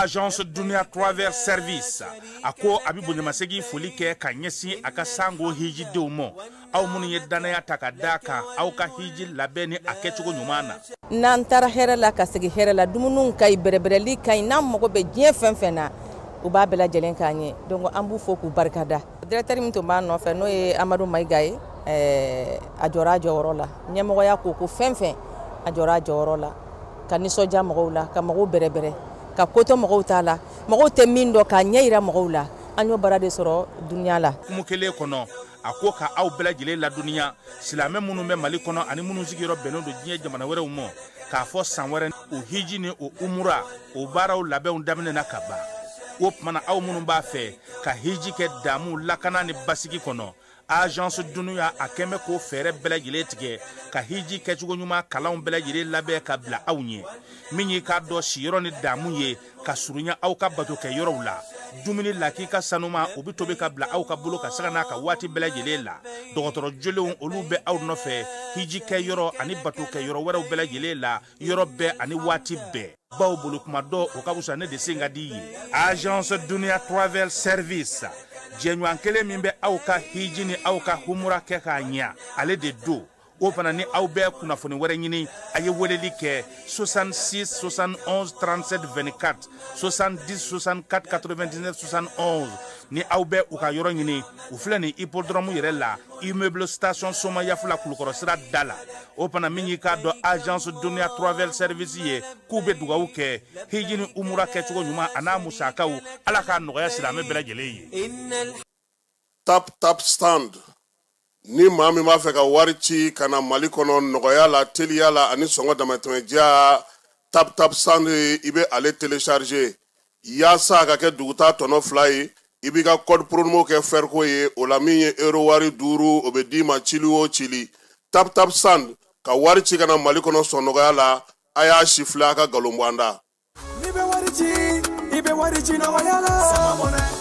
Agence Dunia Travel Service a ko a bɛ bonyamasegin foli kɛ ka ɲɛsin a ka sango hijidenw ma aw minnu ye danaya ta ka d'a kan aw ka hiji labɛn ni a kɛcogo ɲuman na. N'an taara hɛrɛ la ka segin hɛrɛ la, dumuniw ka ɲi, bɛrɛbɛrɛli ka ɲi, n'an mago bɛ diɲɛ fɛn fɛn na, u b'a bɛɛ lajɛlen k'an ye. Donc an b'u fo k'u barikada. Directeur min tun b'a nɔfɛ n'o ye Amadu Mayiga ye, a jɔra a jɔyɔrɔ la. Ɲɛmɔgɔya ko ko fɛn fɛn, a jɔra a jɔyɔrɔ la, ka nisɔndiya mɔgɔw la, ka mɔgɔw bɛrɛbɛrɛ, ka kotɔ mɔgɔw t'a la, mɔgɔw tɛ min dɔn k'a ɲɛ yira mɔgɔw la. An y'o baara de sɔrɔ dunuya la. Kumu kelen kɔnɔ, a ko ka aw bɛɛ lajɛlen ladɔnniya silamɛ minnu bɛ Mali kɔnɔ ani minnu sigiyɔrɔ bɛnnen don diɲɛ jamana wɛrɛw ma, k'a fɔ san wɛrɛ o hiji ni o umura o baaraw labɛnw daminɛna ka ban. O tuma na aw minnu b'a fɛ ka hiji kɛ damu lakana ni basigi kɔnɔ, Agence Dunia a kɛn bɛ k'o fɛɛrɛ bɛɛ lajɛlen tigɛ ka hiji kɛcogo ɲuman kalanw bɛɛ lajɛlen labɛn ka bila aw ɲɛ. Min y'i k'a dɔn siyɔrɔ ni damu ye ka surunya aw ka bato kɛ yɔrɔw la, dumuni lakika sanuma o bɛ tobi ka bila aw ka bolo ka saga n'a ka waati bɛɛ lajɛlen la. Dɔgɔtɔrɔ jolenw olu bɛ aw nɔfɛ hiji kɛ yɔrɔ ani bato kɛ yɔrɔ wɛrɛw bɛɛ lajɛlen la, yɔrɔ bɛɛ ani waati bɛɛ. Baw bolo kuma dɔ o ka fisa ne de sen ka di ye. Agence Dunia Travel Service, jɛɲɔgɔn kelen min bɛ aw ka hiji ni aw ka humura kɛ k'a ɲɛ, ale de don. O fana ni aw bɛ kunnafoni wɛrɛ ɲini, a ye weleli kɛ 66 71 37 24, 70 64 99 71. Ni aw bɛ u ka yɔrɔ ɲini, u filɛ nin hippodrome yɛrɛ la, immeuble station Somayafula Kulukɔrɔ sira da la. O fana min y'i k'a dɔn Agence Dunia Travel Service ye, k'u bɛ dugawu kɛ hiji ni umura kɛcogo ɲuman a n'a musakaw, Ala k'a nɔgɔya silamɛ bɛɛ lajɛlen ye. Tap Tap Stand, ni maa min b'a fɛ ka wari ci ka na Mali kɔnɔ nɔgɔya la, teliya la ani sɔngɔ damatɛmɛdiya, Tap Tap Stand i bɛ ale télécharger yaasa a ka kɛ duguta tɔnɔ 2 ye. I b'i ka code promo kɛ fɛriko ye, o la min ye euro wari 5 o bɛ d'i ma cili o cili. Tap Tap Stand ka wari ci ka na Mali kɔnɔ sɔn nɔgɔya la, a y'a si filɛ a ka nkalon bɔ an da. N'i bɛ wari ci, i bɛ wari ci nɔgɔya la.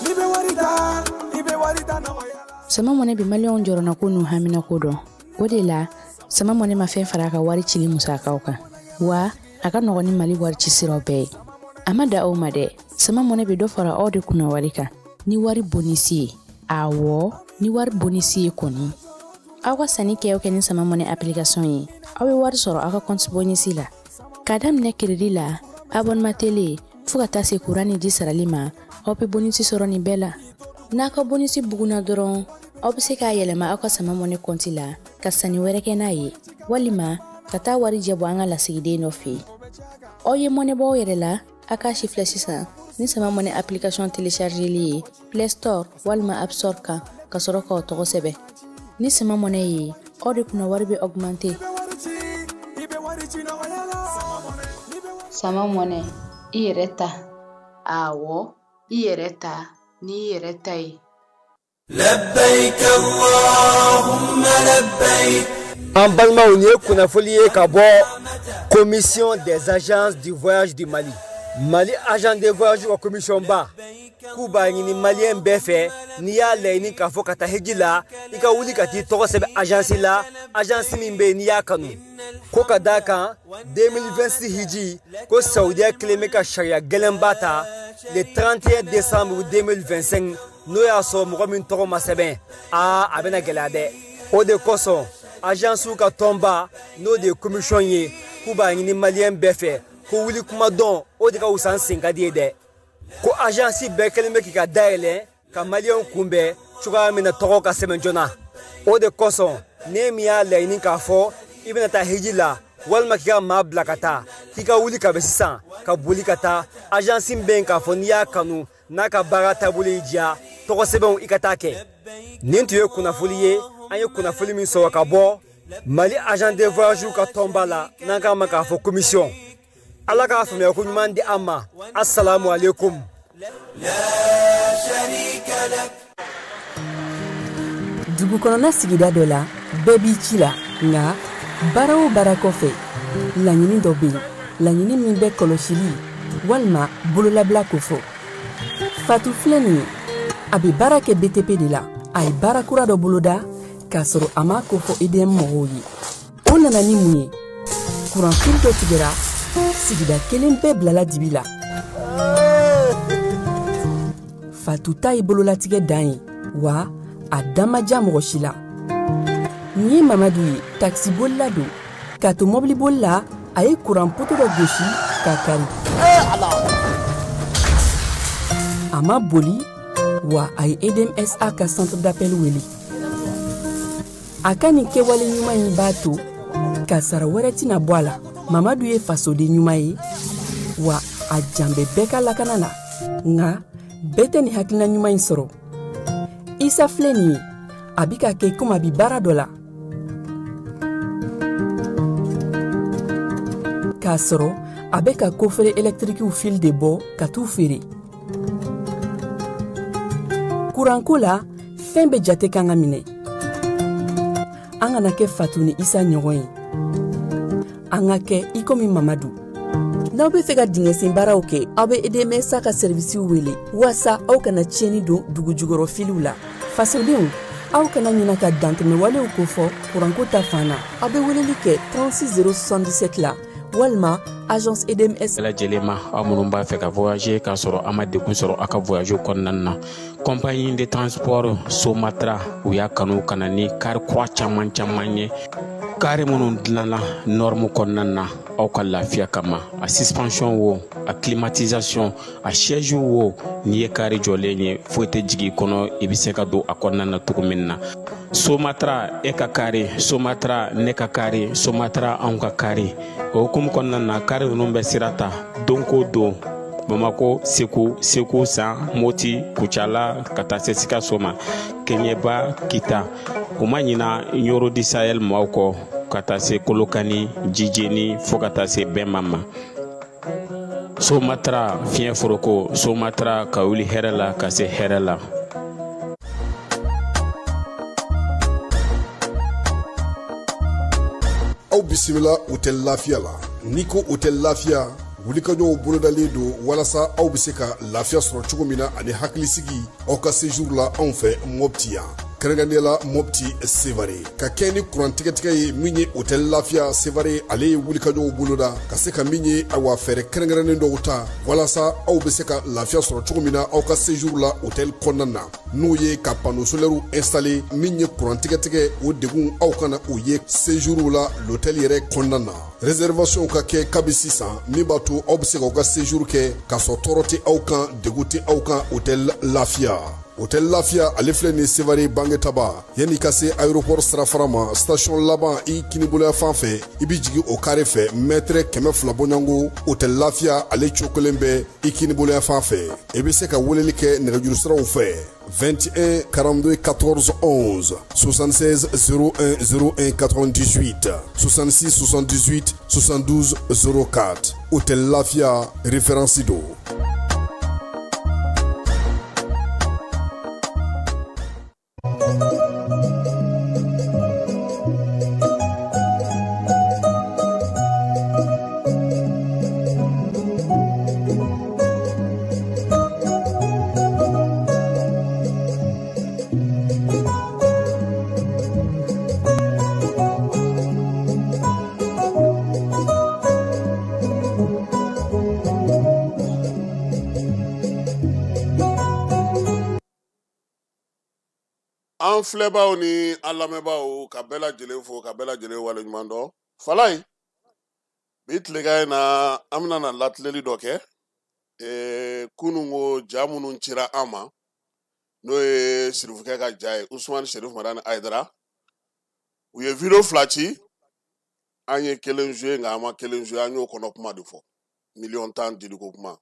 N'i bɛ wari ta, i bɛ wari ta nɔgɔya la. Sama Mɔnɛ bɛ maliyɛnw jɔrɔnako n'u haminako dɔn. O de la, Sama Mɔnɛ ma fɛn fara a ka wari cili musakaw kan. Wa a ka nɔgɔn ni Mali wari ci siraw bɛɛ ye. A ma da aw ma dɛ. Sama Mɔnɛ bɛ dɔ fara aw de kunna wari kan. Ni wari bonisi ye. Awɔ, ni wari bonisi ye kɔni. Aw ka sanni kɛ o kɛ ni Sama Mɔnɛ application ye, aw bɛ wari sɔrɔ aw ka compte bonisi la. K'a daminɛ crédit la, abonnement télé, fo ka taa se courant ni ji sarali ma, aw bɛ bonisi sɔrɔ nin bɛɛ la. N'a ka bonisi bugunna dɔrɔn, aw bɛ se k'a yɛlɛma aw ka Sama Mɔnɛ compte la ka sanni wɛrɛ kɛ n'a ye, walima ka taa wari jɛ bɔ an ka lasigiden dɔ fɛ yen. Aw ye mɔnɛ bɔ aw yɛrɛ la, a k'a si filɛ sisan ni Sama Mɔnɛ application téléchargeli ye Play Store walima App Store kan ka sɔrɔ k'aw tɔgɔ sɛbɛn. Ni Sama Mɔnɛ ye, aw de kunna wari bɛ augmenter. Sama Mɔnɛ, i yɛrɛ ta. Awɔ, i yɛrɛ ta n'i yɛrɛ ta ye. Labbaik Allahumma labbaik. An balimaw, nin ye kunnafoli ye ka bɔ Commission des agences du voyage du Mali. Mali agent de voyage ka commission ba k'u b'a ɲini maliyɛn bɛɛ fɛ, n'i y'a laɲini k'a fɔ ka taa hiji la, i ka wuli ka t'i tɔgɔ sɛbɛn agence la, agence min bɛ yen n'i y'a kanu. Ko ka d'a kan 2026 hiji ko Saudiya kelen bɛ ka sariya gɛlɛnba ta le 31 décembre 2025, n'o y'a sɔrɔ mɔgɔ min tɔgɔ ma sɛbɛn, aa a bɛna gɛlɛya dɛ. O de kosɔn agence ka tɔnba n'o de ye commission ye, k'u b'a ɲini maliyɛn bɛɛ fɛ ko wuli kuma dɔn o de ka wusa n sen ka di ye dɛ. Ko agence bɛɛ kɛlen bɛ k'i ka dayɛlɛ ka maliyɛnw kunbɛn cogoya min na tɔgɔ ka sɛbɛn joona. O de kosɔn ne min y'a laɲini k'a fɔ i bɛna taa hiji la walima k'i ka maa bila ka taa, k'i ka wuli ka bɛ sisan ka boli ka taa agence min bɛ yen k'a fɔ n'i y'a kanu n'a ka baara taabolo y'i diya, tɔgɔ sɛbɛnw i ka taa kɛ. Nin tun ye kunnafoli ye, an ye kunnafoli min sɔrɔ ka bɔ Mali agent de voyage ka tɔnba la n'an k'a ma k'a fɔ commission. Ala k'a faamuya ko ɲuman di an ma. Assalamu alaikum. Dugu kɔnɔna sigida dɔ la, bɛɛ b'i ci la, nka baara o baara kɔfɛ, laɲini dɔ bɛ yen, laɲini min bɛ kɔlɔsili walima bololabila kofɔ. Fatu filɛ nin ye, a bɛ baara kɛ BTP de la. A ye baara kura dɔ boloda k'a sɔrɔ a m'a kofɔ EDM mɔgɔw ye. O nana ni mun ye? Kuran fil dɔ tigɛra, sigida kelen bɛɛ bilala dibi la. Fatu ta ye bololatigɛ dan ye, wa a dan ma diya mɔgɔ si la. Nin ye Mamadu ye, takisibolila don. K'a to mɔbiliboli la, a ye kuran poto dɔ gosi k'a kari. A ma boli, wa a ye EDMSA ka centre d'appel wele. A ka nin kɛwale ɲuman in b'a to kasara wɛrɛ tɛna bɔ a la. Mamadu ye fasoden ɲuman ye, wa a jan bɛ bɛɛ ka lakana la. Nka bɛɛ tɛ nin hakilina ɲuman in sɔrɔ. Isa filɛ nin ye, a bɛ ka kɛ komi a bɛ baara dɔ la, k'a sɔrɔ a bɛ ka kofere ɛlɛtirikiw fil de bɔ ka t'u feere. Kuranko la, fɛn bɛɛ jate kan ka minɛ. An kana kɛ Fatu ni Isa ɲɔgɔn ye, an ka kɛ i komi Mamadu. N'aw bɛ fɛ ka dingɛsen baaraw kɛ, aw bɛ EDMSA ka sɛrivisiw wele waasa aw kana tiɲɛni don dugu jukɔrɔ filiw la. Fasodenw, aw kana ɲina ka dantɛmɛwalew kofɔ kuranko ta fan na. Aw bɛ weleli kɛ 36 077 la walima agence EDMS. Bɛɛ lajɛlen ma, aw minnu b'a fɛ ka voyager k'a sɔrɔ a ma degun sɔrɔ aw ka voyage kɔnɔna na, compagnie de transport Somatra, u y'a kanu ka na ni kari kura caman caman ye, kari minnu dilanna norme kɔnɔna na aw ka lafiya kama. A suspension wo, a climatisation, a siège wo, n'i ye kari jɔlen ye, foyi tɛ jigin i kɔnɔ, i bɛ se ka don a kɔnɔna na cogo min na. Somatra e ka kari, Somatra ne ka kari, Somatra anw ka kari. O hukumu kɔnɔna na, kari ninnu bɛ sira ta don ko don, Bamako, Segu, Segu San, Moti, Kucala, ka taa se Sikaso ma, Keɲeba, Kita. U ma ɲina Ɲoro di Sahel maaw kɔ, ka taa se Kolokani, Jijeni, fo ka taa se Bɛnma ma. Somatra fiɲɛ foroko, Somatra ka wuli hɛrɛ la ka se hɛrɛ la. Aw bisimila Hôtel Lafiya la. N'i ko Hôtel Lafiya, wulikajɔw bolodalen don walasa aw bɛ se ka lafiya sɔrɔ cogo min na ani hakilisigi aw ka séjour la anw fɛ Mopti yan, kɛrɛnkɛrɛnnenya la Mopti Sevare. Ka kɛ ni kuran tigɛtigɛ ye min ye, Hôtel Lafiya Sevare ale ye wulikajɔw boloda ka se ka min ye, awa, fɛɛrɛ kɛrɛnkɛrɛnnen dɔw ta walasa aw bɛ se ka lafiya sɔrɔ cogo min na aw ka séjour la hôtel kɔnɔna na, n'o ye ka panneau solaire installé. Min ye kuran tigɛtigɛ, o degun aw kana o ye séjour la l'hôtel yɛrɛ kɔnɔna na. Réservation ka kɛ kabi sisan, min b'a to aw bɛ se k'aw ka séjour kɛ k'a sɔrɔ tɔɔrɔ tɛ aw kan, degun tɛ aw kan. Hôtel Lafiya, Hôtel Lafiya ale filɛ nin Sevare Bangetaba, yanni ka se aéroport sirafara ma, station laban i kiniboloya fan fɛ, i bɛ jigin o carré fɛ, mètre 200 bɔɲɔgɔnko, Hôtel Lafiya ale cokolen bɛ i kiniboloya fan fɛ. I bɛ se ka weleli kɛ nɛgɛjuru siraw fɛ: 21 42 14 11, 76 01 01 98, 66 78 72 04. Hôtel Lafia, référence do. An filɛbaw ni an lamɛnbaaw, ka bɛɛ lajɛlen fo, ka bɛɛ lajɛlen waleɲuman dɔn. Falayi, bi tilegan in na, an bɛna na latileli dɔ kɛ. Kunun ko ja minnu cira an ma, n'o ye Sirifukɛ ka ja ye, Usumani Serif Madani Hayidara, u ye vidéo fila ci an ye, kelen joué nka an ma kelen joué. An y'o kɔnɔ kuma de fɔ, miliyɔn 10 diliko kuma.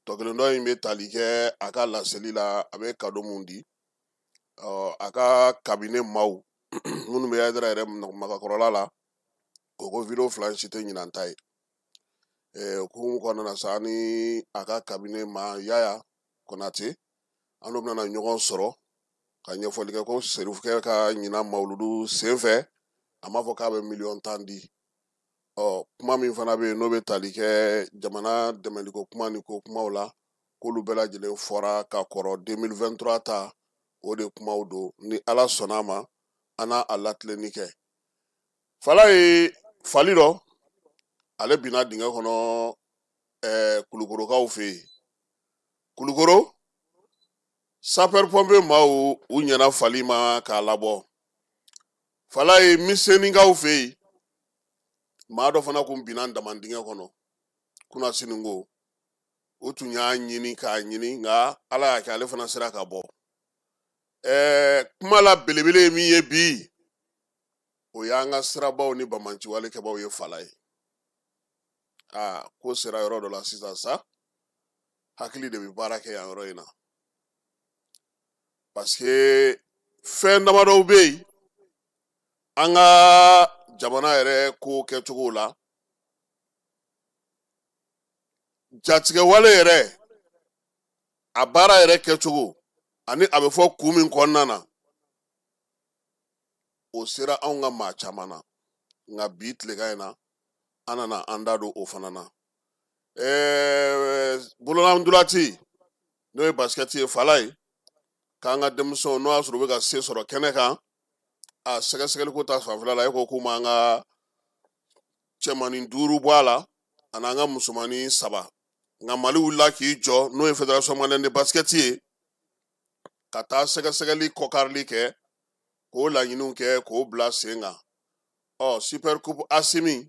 Tɔ kelen dɔ in bɛ tali kɛ a ka laseli la, a bɛ cadeau mun di a ka cabinet maaw minnu bɛ Hayidara yɛrɛ makakɔrɔla la. O ko vidéo fila si tɛ ɲinan ta ye. O hukumu kɔnɔna na sa, ni a ka cabinet maa Yaya Konate, an n'o bɛna ɲɔgɔn sɔrɔ ka ɲɛfɔli kɛ ko Serifukɛ ka ɲinan mawuludu sen fɛ, a m'a fɔ k'a bɛ miliyɔn 10 di. Ɔ kuma min fana bɛ yen, n'o bɛ tali kɛ jamana dɛmɛliko kuma ni ko kumaw la, k'olu bɛɛ lajɛlen fɔra ka kɔrɔ 2023 ta, o de kumaw don. Ni Ala sɔnna a ma, an n'a a latilenni kɛ. Fala ye fali dɔ, ale binna dingɛ kɔnɔ Kulukorokaw fɛ yen, Kulukoro. Sapeur pompier maaw u ɲɛna fali ma k'a labɔ. Falaye Miseninkaw fɛ yen, maa dɔ fana kun binna damandingɛ kɔnɔ kunasini ko u tun y'a ɲini k'a ɲini, nka Ala y'a kɛ ale fana sera ka bɔ. Kuma la belebele ye min ye bi, o y'an ka sirabaw ni bamanciwale kɛbaw ye. Falaye, aa, ko sera yɔrɔ dɔ la sisan sa, hakili de bɛ baara kɛ yan yɔrɔ in na, parce que fɛn damadɔw bɛ yen an ka jamana yɛrɛ ko kɛcogo la, jatigɛwale yɛrɛ a baara yɛrɛ kɛcogo ani a bɛ fɔ kun min kɔnɔna na, o sera anw ka maa caman na. Nka bi tilegan in na, an nana an da don o fana na. Bololandulati n'o ye basket ye, Falaye, k'an ka denmisɛnw, n'o y'a sɔrɔ u bɛ ka se sɔrɔ kɛnɛ kan, a sɛgɛsɛgɛliko ta fanfɛla la, e ko k'u m'an ka cɛmanin 5 bɔ a la ani an ka musomanin 3. Nka Mali wulila k'i jɔ, n'o ye Fédération malienne de basket ye, ka taa sɛgɛsɛgɛli kɔkarili kɛ, k'o laɲiniw kɛ, k'o bila sen kan. Ɔ, Super Coupe Asimi,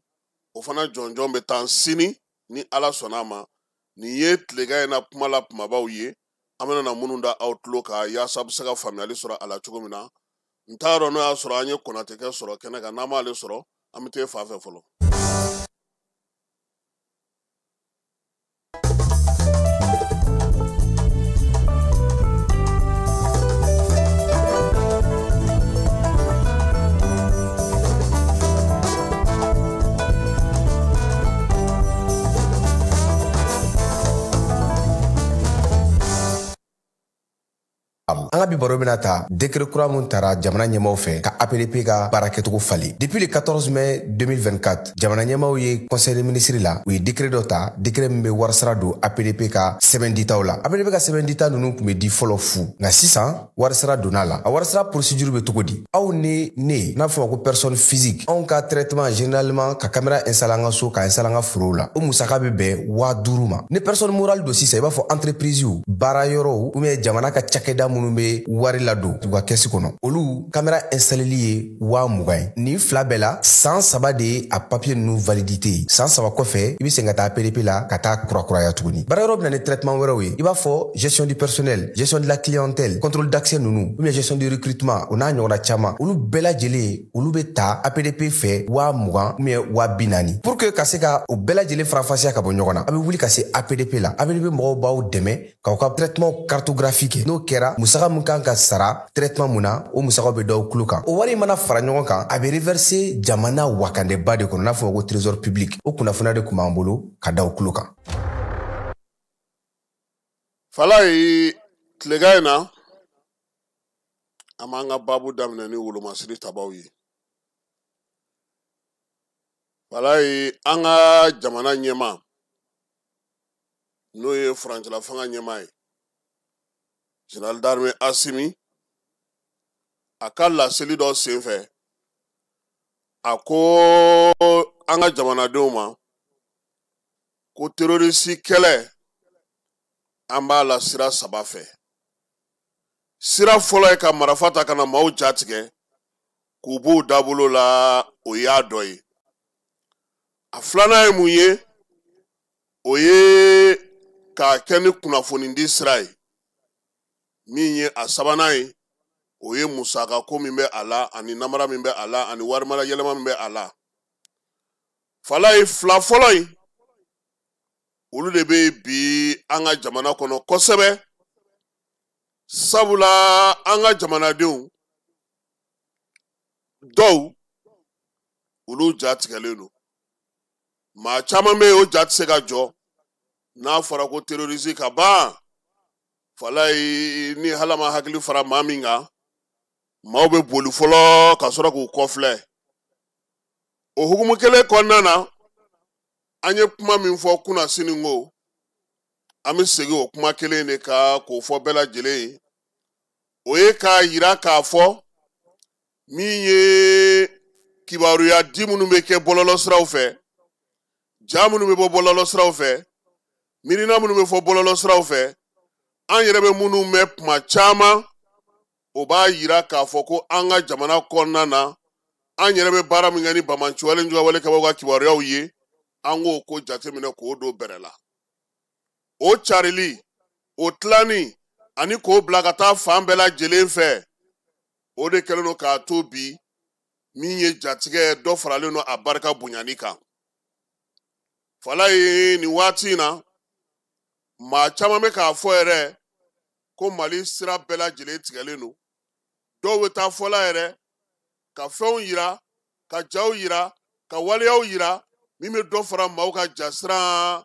o fana jɔnjɔn bɛ taa sini ni Ala sɔnna a ma. Nin ye tilegan in na kuma la kumabaw ye, an bɛna na minnu da aw tulo kan yaasa a bɛ se ka faamuyali sɔrɔ a la cogo min na. N t'a dɔn n'o y'a sɔrɔ an ye Konatɛkɛ sɔrɔ kɛnɛ kan. N'an m'ale sɔrɔ, an bɛ t'e fan fɛ fɔlɔ. An ka bi baro bɛna ta décret kura mun tara jamana ɲɛmaw fɛ ka APDP ka baara kɛcogo falen. Depuis le 14 mai 2024, jamana ɲɛmaw ye conseil des ministres la, u ye décret dɔ ta, décret min bɛ warisara don APDP ka sɛbɛn ditaw la. APDP ka sɛbɛn dita ninnu tun bɛ di fɔlɔ fu, nka sisan warisara donna la. A warisara procédure bɛ cogo di? Aw ni ne n'a fɔ ma ko personne physique, anw ka traitement, généralement ka caméra installer an ka so, ka installer an ka forow la, o musaka bɛ bɛn 5000 ma. Ni personne morale don sisan, i b'a fɔ entreprise, baara yɔrɔw ou bien jamana ka cakɛda minnu bɛ wari ladon u ka kɛsi kɔnɔ, olu caméra installeli ye 20 000 ye. Nin fila bɛɛ la, san 3 de ye a papier ninnu validité ye. San 3 kɔfɛ, i bɛ segin ka taa APDP la ka taa kurakuraya tuguni. Baara yɔrɔ bɛ na ni traitement wɛrɛw ye, i b'a fɔ gestion du personnel, gestion de la clientèle, contrôle d'accès ninnu, ou bien gestion du recrutement, o n'a ɲɔgɔnna caman. Olu bɛɛ lajɛlen, olu bɛ ta APDP fɛ 20 000 ou bien 40 000. Pour que ka se ka o bɛɛ lajɛlen faranfasiya ka bɔ ɲɔgɔn na, a bɛ wuli ka se APDP la. APDP mɔgɔw b'aw dɛmɛ k'aw ka traitement cartographie kɛ. N'o kɛra, musaka min kan ka sara traitement mun na, o musakaw bɛ d'aw tulo kan. O wari mana fara ɲɔgɔn kan, a bɛ reverser jamana wakandeba de kɔnɔ, n'a fɔ ko trésor public. O kunnafoniya de tun b'an bolo ka da aw tulo kan. Falaye, tilegan in na, an b'an ka baabu daminɛ ni wolomasiri tabaw ye. Falaye, an ka jamana ɲɛmaa, n'o ye furancɛla fanga ɲɛmaa ye, général d'armée Asimi, a ka laseli dɔ senfɛ, a ko an ka jamanadenw ma ko terroriste kɛlɛ, an b'a la sira 3 fɛ. Sira fɔlɔ ye ka marifa ta ka na maaw jatigɛ k'u b'u dabolo la, o y'a dɔ ye. A filanan ye mun ye? O ye k'a kɛ ni kunnafonidi sira ye. Min ye a sabanan ye, o ye musaka ko min bɛ a la, ani namara min bɛ a la, ani warimara yɛlɛma min bɛ a la. Falaye, fila fɔlɔ in, olu de bɛ bi an ka jamana kɔnɔ kosɛbɛ, sabula an ka jamanadenw dɔw, olu ja tigɛlen don. Maa caman bɛ yen, o ja tɛ se ka jɔ n'a fɔra ko terroriste ka ban. Falaye, ni hala ma hakili fara maa min kan, maaw bɛ boli fɔlɔ ka sɔrɔ k'u kɔfilɛ. O hukumu kelen kɔnɔna na, an ye kuma min fɔ kunasini ko, an bɛ segin o kuma kelen de kan k'o fɔ bɛɛ lajɛlen ye. O ye k'a yira k'a fɔ min ye kibaruya di minnu bɛ kɛ bɔlɔlɔsiraw fɛ, ja minnu bɛ bɔ bɔlɔlɔsiraw fɛ, miirina minnu bɛ fɔ bɔlɔlɔsiraw fɛ, An yɛrɛ bɛ minnu mɛn kuma caman, o b'a yira k'a fɔ ko an ka jamana kɔnɔna na, an yɛrɛ bɛ baara min kɛ ni banbaanciwale ni juguyawale kɛbagaw ka kibaruyaw ye, an k'o ko jateminɛ k'o don bɛrɛ la. O carili, o tilani ani k'o bila ka taa fan bɛɛ lajɛlen fɛ, o de kɛlen don k'a to bi min ye jatigɛ dɔ faralen don a barika bonyani kan. Falaye, nin waati in na, maa caman bɛ k'a fɔ yɛrɛ ko Mali sira bɛɛ lajɛlen tigɛlen don. Dɔw bɛ taa fɔla yɛrɛ ka fɛnw yira, ka jaw yira, ka waleyaw yira min bɛ dɔ fara maaw ka jasiran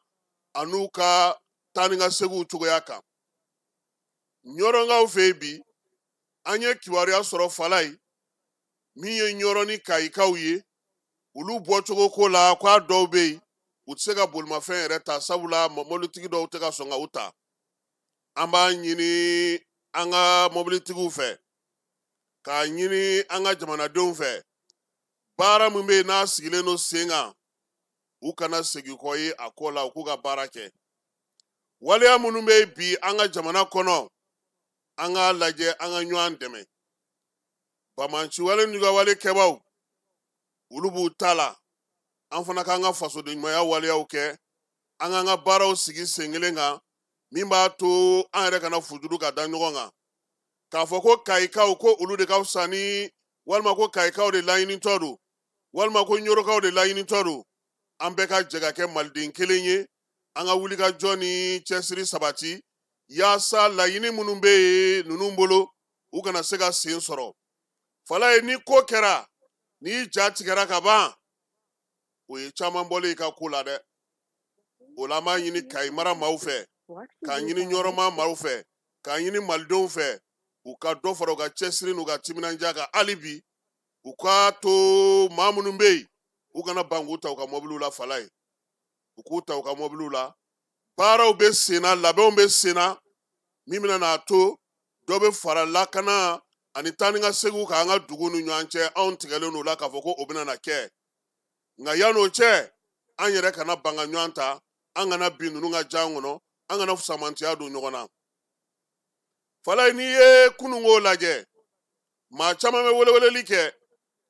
an'u ka taa ni ka seginw cogoya kan. Ɲɔrɔnkaw fɛ yen bi, an ye kibaruya sɔrɔ Falaye, min ye Ɲɔrɔ ni Kayikaw ye, olu bɔcogo ko la, k'a dɔw bɛ yen u tɛ se ka bolimafɛn yɛrɛ ta, sabula mɔbilitigi dɔw tɛ ka sɔn ka u ta. An b'a ɲini an ka mɔbilitigiw fɛ, k'a ɲini an ka jamanadenw fɛ, baara min bɛ yen n'a sigilen don sen kan, u kana segin kɔ ye a ko la, u k'u ka baara kɛ. Waleya minnu bɛ yen bi an ka jamana kɔnɔ, an k'a lajɛ an ka ɲɔgɔn dɛmɛ. Banbaanciwale ni juguyawale kɛbaaw, olu b'u ta la, an fana k'an ka fasodenɲumanya waleyaw kɛ, an k'an ka baaraw sigi sen kelen kan min b'a to an yɛrɛ kana fujuru ka da ɲɔgɔn kan. K'a fɔ ko Kayikaw ko olu de ka fisa ni, walima ko Kayikaw de laɲinitɔ don, walima ko Ɲorokaw de laɲinitɔ don, an bɛɛ ka jɛ ka kɛ Maliden kelen ye, an ka wulikajɔ ni cɛsiri sabati yaasa laɲini minnu bɛ yen ninnu bolo, u kana se ka sen sɔrɔ. Falaye, ni ko kɛra, n'i ja tigɛra ka ban, o ye caman bɔlen i ka ko la dɛ. O la, an b'a ɲini Kayi mara maaw fɛ, k'a ɲini Ɲɔrɔma maaw fɛ, k'a ɲini Malidenw fɛ, u ka dɔ fara u ka cɛsiri n'u ka timinandiya kan hali bi. U k'a to maa minnu bɛ yen, u kana ban k'u ta u ka mɔbiliw la. Falaye, u k'u ta u ka mɔbiliw la. Baaraw bɛ sen na, labɛnw bɛ sen na min bɛna n'a to dɔ bɛ fara lakana ani taa ni ka seginw k'an ka dugu ni ɲɔgɔn cɛ. Anw tigɛlen don o la k'a fɔ ko o bɛna na kɛ, nka yann'o cɛ, an yɛrɛ kana ban ka ɲɔgɔn ta, an kana bin ninnu ka jan kɔnɔ, an kana fusamantiya don ɲɔgɔn na. Falaye, n'i ye kununko lajɛ, maa caman bɛ weleweleli kɛ,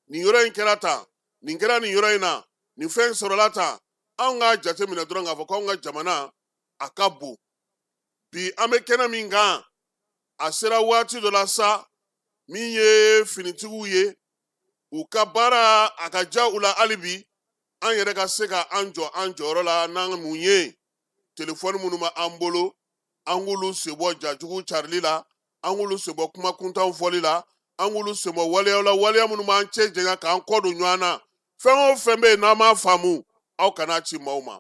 nin yɔrɔ in kɛra tan, nin kɛra nin yɔrɔ in na, nin fɛn sɔrɔla tan. Anw k'a jateminɛ dɔrɔn k'a fɔ k'anw ka jamana a ka bon. Bi an bɛ kɛnɛ min kan, a sera waati dɔ la sa, min ye finitigiw ye, u ka baara a ka ja u la hali bi, an yɛrɛ ka se ka an jɔ an jɔyɔrɔ la n'an mun ye. Telefɔni minnu bɛ an bolo, an k'olu senbɔ jajugu carili la, an k'olu senbɔ kuma kuntanw fɔli la, an k'olu senbɔ waleyaw la, waleya minnu b'an cɛ janya k'an kɔ don ɲɔgɔn na. Fɛn o fɛn bɛ yen n'an m'a faamu, aw kana ci maaw ma.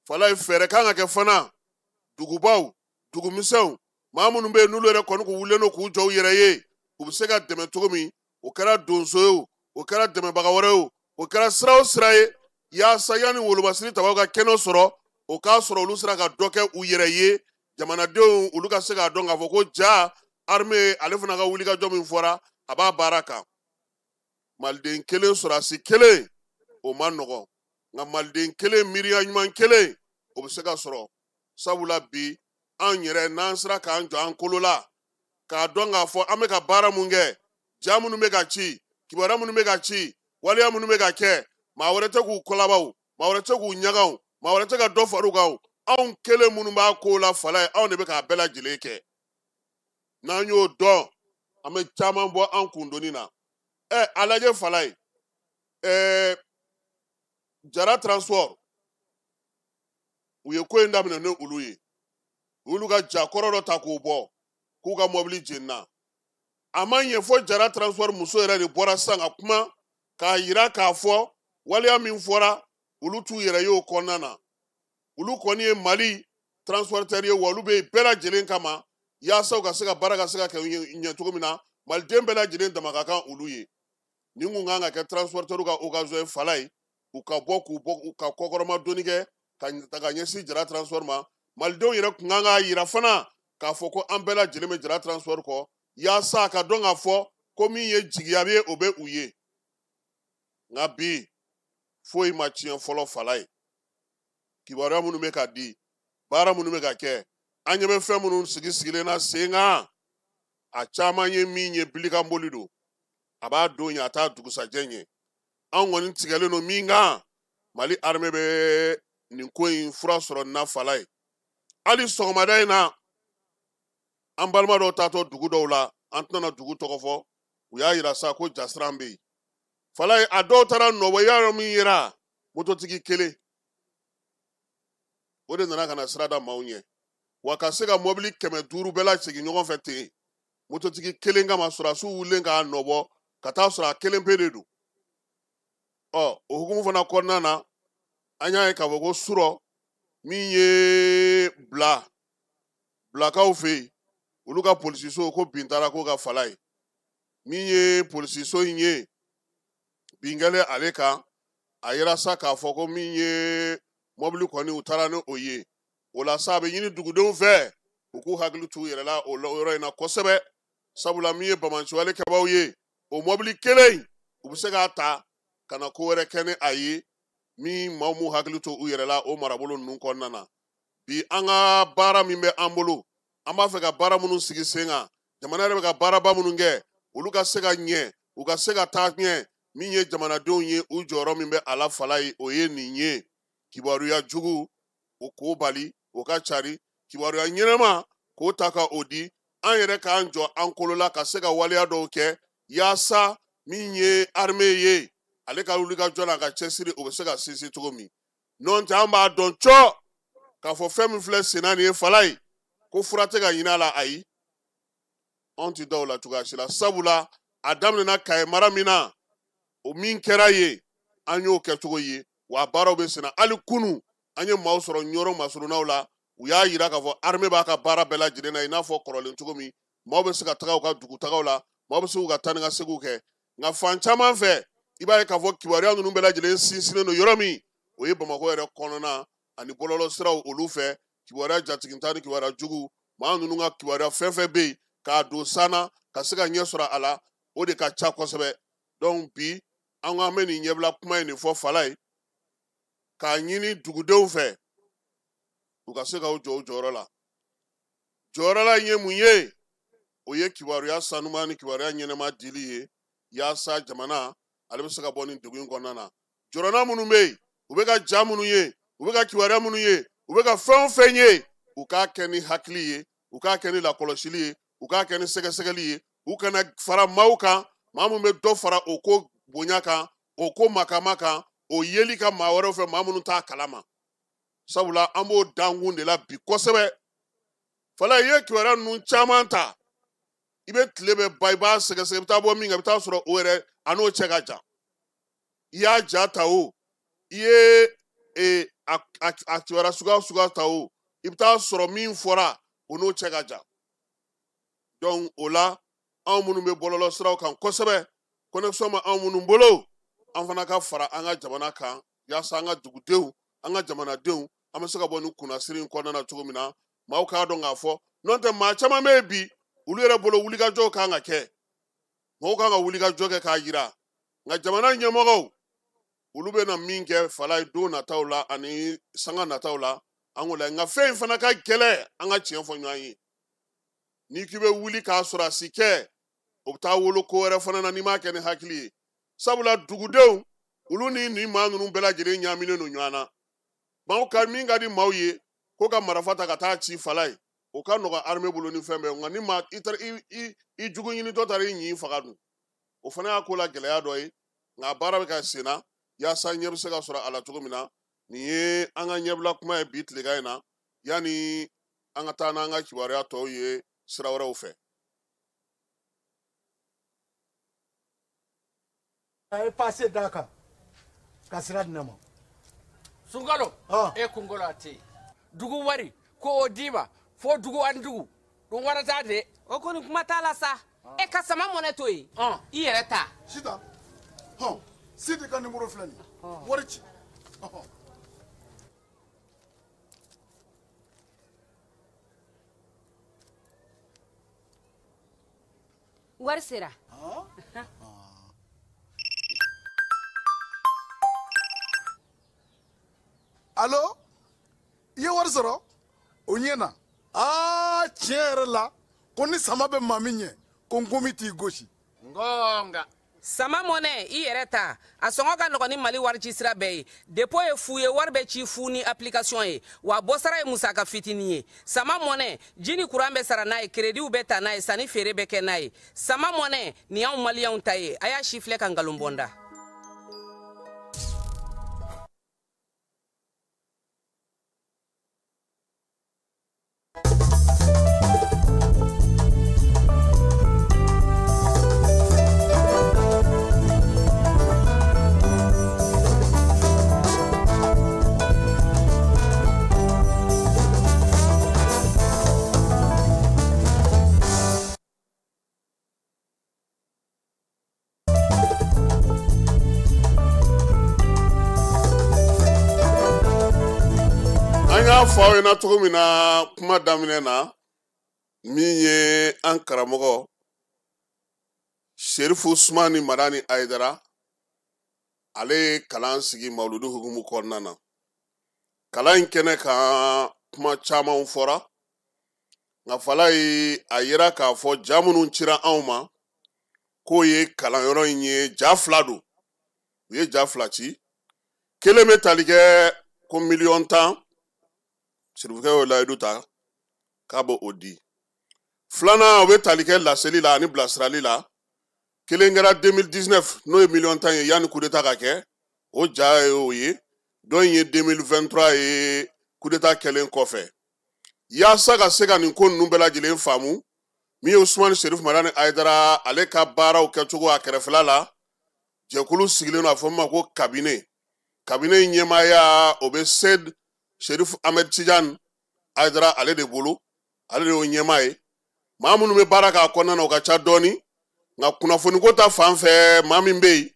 Falaye, fɛɛrɛ kan ka kɛ fana dugubaw, dugumisɛnw, maa minnu bɛ yen n'olu yɛrɛ kɔni k'u wulilen don k'u jɔ u yɛrɛ ye, u bɛ se ka dɛmɛ cogo min, o kɛra donso ye o, o kɛra dɛmɛbaga wɛrɛ ye o, o kɛra sira o sira ye, yaasa yanni wolomasiri tabaw ka kɛnɛ sɔrɔ, o k'a sɔrɔ olu sera ka dɔ kɛ u yɛrɛ ye, jamanadenw olu ka se k'a dɔn k'a fɔ ko ja armée ale fana ka wulikajɔ min fɔra, a b'a baara kan. Maliden kelen, sɔrɔdasi kelen, o ma nɔgɔn, nka Maliden kelen, miiriya ɲuman kelen, o bɛ se ka sɔrɔ. Sabula bi an yɛrɛ n'an sera k'an jɔ an kolo la k'a dɔn k'a fɔ an bɛ ka baara mun kɛ, ja minnu bɛ ka ci, kibaruya minnu bɛ ka ci, waleya minnu bɛ ka kɛ, maa wɛrɛ tɛ k'u kɔlabaw, maa wɛrɛ tɛ k'u ɲagaw, maa wɛrɛ tɛ ka dɔ far'u kan, anw kelen minnu b'a ko la, Falaye, anw de bɛ k'a bɛɛ lajɛlen kɛ. N'an y'o dɔn, an bɛ caman bɔ an kundoni na. A lajɛ Falaye, Jara Transport, u ye ko in daminɛ ni olu ye, u y'olu ka ja kɔrɔ dɔ ta k'o bɔ k'u ka mɔbili jenina. A ma ɲɛ fo Jara Transport muso yɛrɛ de bɔra sisan ka kuma k'a yira k'a fɔ waleya min fɔra, olu t'u yɛrɛ ye o kɔnɔna na. Olu kɔni ye Mali transporteur ye, wa olu bɛ yen bɛɛ lajɛlen kama yaasa u ka se ka baara ka se ka kɛ ɲɛ cogo min na, Maliden bɛɛ lajɛlen dama ka kan olu ye. Nin kun kan ka kɛ transporteur ka occasion ye, Falaye, u ka bɔ k'u bɔ u ka kɔkɔrɔma donni kɛ ka ta ka ɲɛsin Jara Transport ma. Malidenw yɛrɛ kun kan k'a yira fana k'a fɔ ko an bɛɛ lajɛlen bɛ Jara Transport kɔ, yaasa a ka dɔn k'a fɔ ko min ye jigiya ye, o bɛ u ye. Nka bi foyi ma tiɲɛ fɔlɔ, Falaye. Kibaruya minnu bɛ ka di, baara minnu bɛ ka kɛ, An ɲɛ bɛ fɛn minnu sigi sigilen na sen kan, a caman ye min ye bilikanboli don, a b'a don ɲɛ, a t'a dugusajɛ ɲɛ. Anw kɔni tigɛlen don min kan, Mali armée bɛ nin ko in fura sɔrɔ na fala ye. Hali sɔgɔmada in na, an balima dɔw taatɔ dugu dɔw la, an tɛna dugu tɔgɔ fɔ, u y'a yira sa ko jasiran bɛ yen. Fala ye, a dɔw taara nɔbɔ, i y'a dɔn min yera, mototigi kelen o de nana ka na sira da maaw ɲɛ, wa ka se ka mɔbili 500 bɛɛ lasegin ɲɔgɔn fɛ ten mototigi kelen kama. Sɔrɔdasiw wulilen k'a nɔbɔ ka taa sɔrɔ a kelen pe de don. Ɔ, o hukumu fana kɔnɔna na, an y'a ye k'a fɔ ko surɔ min ye bilakaw fɛ yen, olu ka polisiso ko bin taara ko ka fala ye. Min ye polisiso in ye, bin kɛlen ale kan, a yera sa k'a fɔ ko min ye mɔbili kɔni u taara ni o ye. O la sa, a bɛ ɲini dugudenw fɛ u k'u hakili t'u yɛrɛ la o yɔrɔ in na kosɛbɛ, sabula min ye bamanciwale kɛbaaw ye, o mɔbili kelen in u bɛ se k'a ta ka na ko wɛrɛ kɛ ni a ye, min maaw m'u hakili to u yɛrɛ la o marabolo ninnu kɔnɔna na. Bi an ka baara min bɛ an bolo, an b'a fɛ ka baara minnu sigi sen kan, jamana yɛrɛ bɛ ka baaraba minnu kɛ, olu ka se ka ɲɛ, u ka se ka taa ɲɛ. Min ye jamanadenw ye, u jɔyɔrɔ min bɛ a la fala ye, o ye nin ye. Kibaruya jugu o k'o bali o ka cari, kibaruya ɲɛnama k'o ta ka o di, an yɛrɛ k'an jɔ an kolo la ka se ka waleya dɔw kɛ, yaasa min ye armée ye, ale ka wuli ka jɔ n'a ka cɛsiri, o bɛ se ka sinsin cogo min. N'o tɛ, an b'a dɔn cɔ k'a fɔ fɛn min filɛ senna nin ye fala ye, ko fura tɛ ka ɲini a la. Ayi, anw tɛ da o la cogoya si la, sabula a daminɛna Kaye mara min na, o min kɛra yen, an y'o kɛcogo ye, wa baaraw bɛ senna. Hali kunu an ye maaw sɔrɔ Ɲɔrɔ masurunnaw la, u y'a yira k'a fɔ armée b'a ka baara bɛɛ lajɛlen na i n'a fɔ kɔrɔlen cogo min. Maaw bɛ se ka taga u ka dugutagaw la, maaw bɛ se k'u ka taa ni ka seginw kɛ. Nka fan caman fɛ, i b'a ye k'a fɔ kibaruya ninnu bɛɛ lajɛlen sinsinnen don yɔrɔ min, o ye Bamakɔ yɛrɛ kɔnɔna ani bɔlɔlɔsiraw olu fɛ. Kibaruya jatiginta ni kibaruya jugu, maa ninnu ka kibaruya fɛn fɛn bɛ yen k'a don san na ka se ka ɲɛ sɔrɔ a la, o de ka ca kosɛbɛ. Donc bi an ko an bɛ nin ɲɛbila kuma in de fɔ fala ye, k'a ɲini dugudenw fɛ u ka se k'u jɔ u jɔyɔrɔ la. Jɔyɔrɔ la in ye mun ye? O ye kibaruya sanuma ni kibaruya ɲɛnɛma dili ye, yaasa jamana ale bɛ se ka bɔ nin degun in kɔnɔna na. Jɔrɔna minnu bɛ yen, u bɛ ka ja minnu ye, u bɛ ka kibaruya minnu ye, u bɛ ka fɛn o fɛn ye, u k'a kɛ ni hakili ye, u k'a kɛ ni lakɔlɔsili ye, u k'a kɛ ni sɛgɛsɛgɛli ye, u kana fara maaw kan, maa min bɛ dɔ fara o ko bonya kan, o ko makama kan, o yeli ka maa wɛrɛw fɛ, maa minnu t'a kalama. Sabula an b'o dankun de la bi kosɛbɛ. Fala, i ye kibaruya ninnu caman ta, i bɛ tile bɛ ban, i b'a sɛgɛsɛgɛ, i bɛ taa bɔ min kan, i bɛ taa sɔrɔ o yɛrɛ a n'o cɛ ka jan. I y'a ja ta o, i ye a kibaruya suguya suguya ta o, i bɛ taa sɔrɔ min fɔra o n'o cɛ ka jan. Donc o la, anw minnu bɛ bɔlɔlɔ siraw kan kosɛbɛ, connexion ma anw minnu bolo, an fana ka fara an ka jamana kan, yaasa an ka dugudenw, an ka jamanadenw, an bɛ se ka bɔ nin kunnasiri in kɔnɔna na cogo min na. Maaw k'a dɔn k'a fɔ, n'o tɛ maa caman bɛ yen bi, olu yɛrɛ bolo wulikajɔw kan ka kɛ, mɔgɔw kan ka wulikajɔ kɛ k'a yira. Nka jamana ɲɛmɔgɔw, olu bɛ na min kɛ fala ye don nataw la ani sanga nataw la, an k'o la. Nka fɛn in fana ka gɛlɛn, an ka tiɲɛ fɔ ɲɔgɔn ye. N'i k'i bɛ wuli k'a sɔrɔ a si kɛ, o bɛ taa wolo ko wɛrɛ fana na n'i m'a kɛ ni hakili ye. Sabula dugudenw, olu ni nin maa ninnu bɛɛ lajɛlen ɲaaminen don ɲɔgɔn na. Maaw ka min ka di maaw ye, ko ka marifa ta ka taa ci fala ye, o ka nɔgɔn armée bolo ni fɛn bɛɛ. Nka ni maa i taara i jugu ɲinitɔ taara i ɲin faga dun, o fana y'a ko la gɛlɛya dɔ ye. Nka baara bɛ ka sen na yaasa ɲɛ bɛ se ka sɔrɔ a la cogo min na. Nin ye an ka ɲɛbila kuma ye bi tilegan in na, yanni an ka taa n'an ka kibaruya tɔw ye sira wɛrɛw fɛ. A ye passe d'a kan ka sira di ne ma. Sunkalo, e kunkolo a tɛ yen. Dugu wari ko o d'i ma fo dugu ani dugu dun wara t'a de. O kɔni kuma t'a la sa. E ka sama mɔnɛ to yen, i yɛrɛ ta. Sitan, hɔn, Sidi ka nimoro filɛ nin ye, wari ci. Wari sera. Alo, i ye wari sɔrɔ? O ɲɛ na. Aa, tiɲɛ yɛrɛ la, ko ni sama bɛ maa min ɲɛ, ko nkomi t'i gosi. Ngonga. Sama Mɔnɛ, i yɛrɛ ta, a sɔngɔ ka nɔgɔn ni Mali wari ci sira bɛɛ ye. Dépôt ye fu ye, wari bɛ ci fu ni application ye, wa bɔsara ye musaka fitinin ye. Sama Mɔnɛ, ji ni kuran bɛ sara n'a ye, créditw bɛ ta n'a ye, sanni feere bɛ kɛ n'a ye. Sama Mɔnɛ, nin y'anw maliyɛnw ta ye. A y'a si filɛ ka nkalon bɔ n da. An y'a fɔ aw ɲɛna cogo min na kuma daminɛ na, min ye an karamɔgɔ Serifu Usumani Madani Ayidara, ale ye kalan sigi mawuludu hukumu kɔnɔna na. Kalan in kɛnɛ kan, kuma camanw fɔra, nka falayi a yira k'a fɔ ja minnu cira anw ma k'o ye kalanyɔrɔ in ye, ja fila don. U ye ja fila ci, kelen bɛ tali kɛ ko 10,000,000, Serifukɛ y'o layidu ta k'a b'o o di. Filanan, o bɛ tali kɛ laseli la ani bilasirali la. Kelen kɛra 2019, n'o ye 10,000,000 ye yanni coup d'état ka kɛ, o ja ye o ye. Dɔ in ye 2023 ye coup d'état kɛlen kɔfɛ. Yaasa ka se ka nin ko ninnu bɛɛ lajɛlen faamu, min ye Usumani Serifu Madani Ayidara ale ka baaraw kɛcogo a kɛrɛfɛla la, jɛkulu sigilen don, a fɔ min ma ko cabinet. Cabinet in ɲɛmaaya, o bɛ Seyid Serif Ahmed Tidiane Ayidara ale de bolo, ale de y'o ɲɛmaa ye. Maa minnu bɛ baara k'a kɔnɔna na, o ka ca dɔɔni, nka kunnafoniko ta fan fɛ, maa min bɛ yen,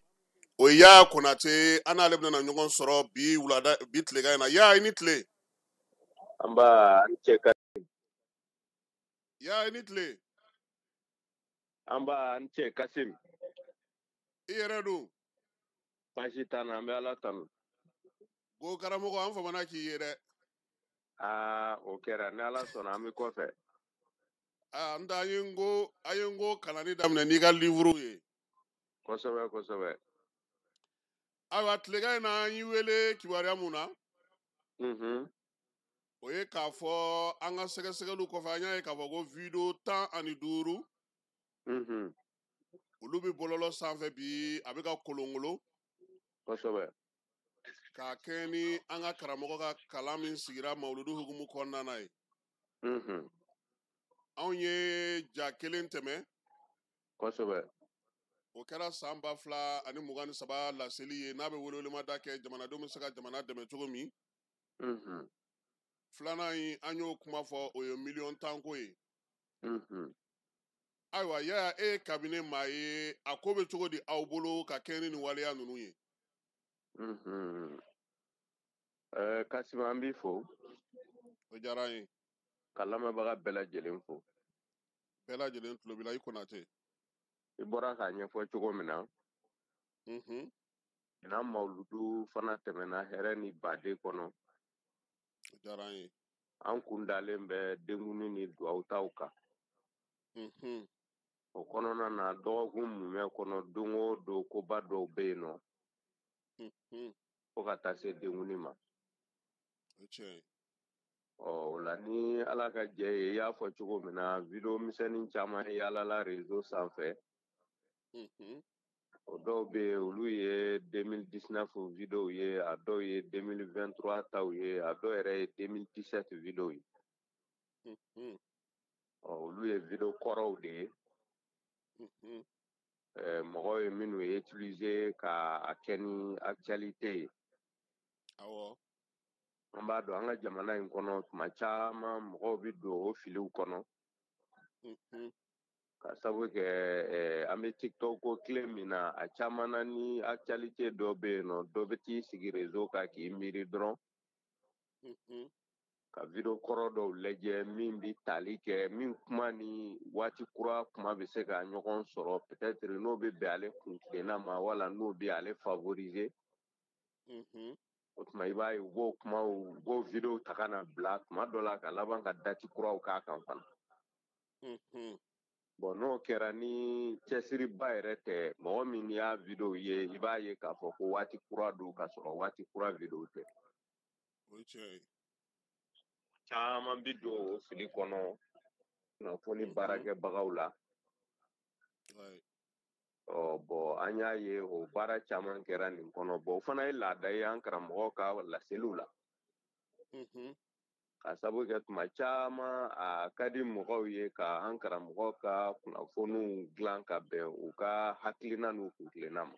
o ye Yaya Konate. An n'ale bɛna ɲɔgɔn sɔrɔ bi wulada, bi tilegan in na. Yaya, i ni tile. Anba, an cɛ ka. Yaya, i ni tile. Anba, an cɛ Kasim. I yɛrɛ dun? Baasi t'an na, an bɛ Ala tanu. Ko karamɔgɔ, an famana k'i ye dɛ. Aa, o kɛra, ni Ala sɔnna, an bɛ kɔfɛ. Aa, n tɛ, an ye n ko kalanni daminɛ n'i ka livre ye. Kosɛbɛ, kosɛbɛ. Ayiwa, tilegan in na, an y'i wele kibaruya mun na? O ye k'a fɔ an ka sɛgɛsɛgɛliw kɔfɛ, an y'a ye k'a fɔ ko video 15, olu bɛ bɔlɔlɔ sanfɛ bi, a bɛ ka kolonkolon. Kosɛbɛ. K'a kɛ ni an ka karamɔgɔ ka kalan min sigira mawuludu hukumu kɔnɔna na ye. Anw ye ja kelen tɛmɛ. Kosɛbɛ. O kɛra san 2023 laseli ye, n'a bɛ welewelemada kɛ jamanadenw bɛ se ka jamana dɛmɛ cogo min. Filanan in, an y'o kuma fɔ, o ye 10,000,000 ko ye. Ayiwa, Yaya, e ye cabinet maa ye, a ko bɛ cogo di aw bolo ka kɛ ni nin waleya ninnu ye? Kasim, an b'i fo. O diyara an ye. Ka lamɛnbaga bɛɛ lajɛlen fo. Bɛɛ lajɛlen tulo b'i la, i Konate. I bɔra k'a ɲɛfɔ cogo min na. Ɲinan mawuludu fana tɛmɛna hɛrɛ ni baden kɔnɔ. O diyara an ye. An kun dalen bɛ denkundi ni duwawu taw kan. O kɔnɔna na, dɔgɔkun mumɛ kɔnɔ, don o don koba dɔw bɛ yen nɔ. Fo ka taa se denkundi ma. O tiɲɛ ye. Ɔ, o la ni Ala ka jɛ ye, i y'a fɔ cogo min na, video misɛnnin caman yaalala réseau sanfɛ. O dɔw bɛ yen, olu ye 2019 video ye, a dɔw ye 2023 taw ye, a dɔw yɛrɛ ye 2017 video ye. Ɔ, olu ye video kɔrɔw de ye. Mɔgɔw ye minnu utiliser ka a kɛ ni actualité ye. An b'a dɔn an ka jamana in kɔnɔ, tuma caman mɔgɔw bɛ don o filiw kɔnɔ. Ka sabu kɛ, an bɛ TikTok ko tile min na, a caman na ni actualité dɔ bɛ yen nɔ, dɔ bɛ t'i sigi réseau kan k'i miiri dɔrɔn. Ka video kɔrɔ dɔw lajɛ min bɛ tali kɛ, min kuma ni waati kura kuma bɛ se ka ɲɔgɔn sɔrɔ, peut-être n'o bɛ bɛn ale kuntilenna ma, wala n'o bɛ ale favoriser. O tuma i b'a ye u b'o kumaw, u b'o videow ta ka na bila tuma dɔ la ka laban ka dati kuraw k'a kan fana. Bon, n'o kɛra ni cɛsiriba yɛrɛ tɛ, mɔgɔ min y'a video ye, i b'a ye k'a fɔ ko waati kura don k'a sɔrɔ waati kura video tɛ. O ye tiɲɛ ye. Caman bi don o fili kɔnɔ kunnafoni baarakɛbagaw la. Ɔ bon, an y'a ye o baara caman kɛra nin kɔnɔ. Bon, o fana ye laada ye an karamɔgɔ ka laseliw la. Ka sabu kɛ tuma caman a ka di mɔgɔw ye ka an karamɔgɔ ka kunnafoniw dilan ka bɛn u ka hakilina n'u kuntilenna ma.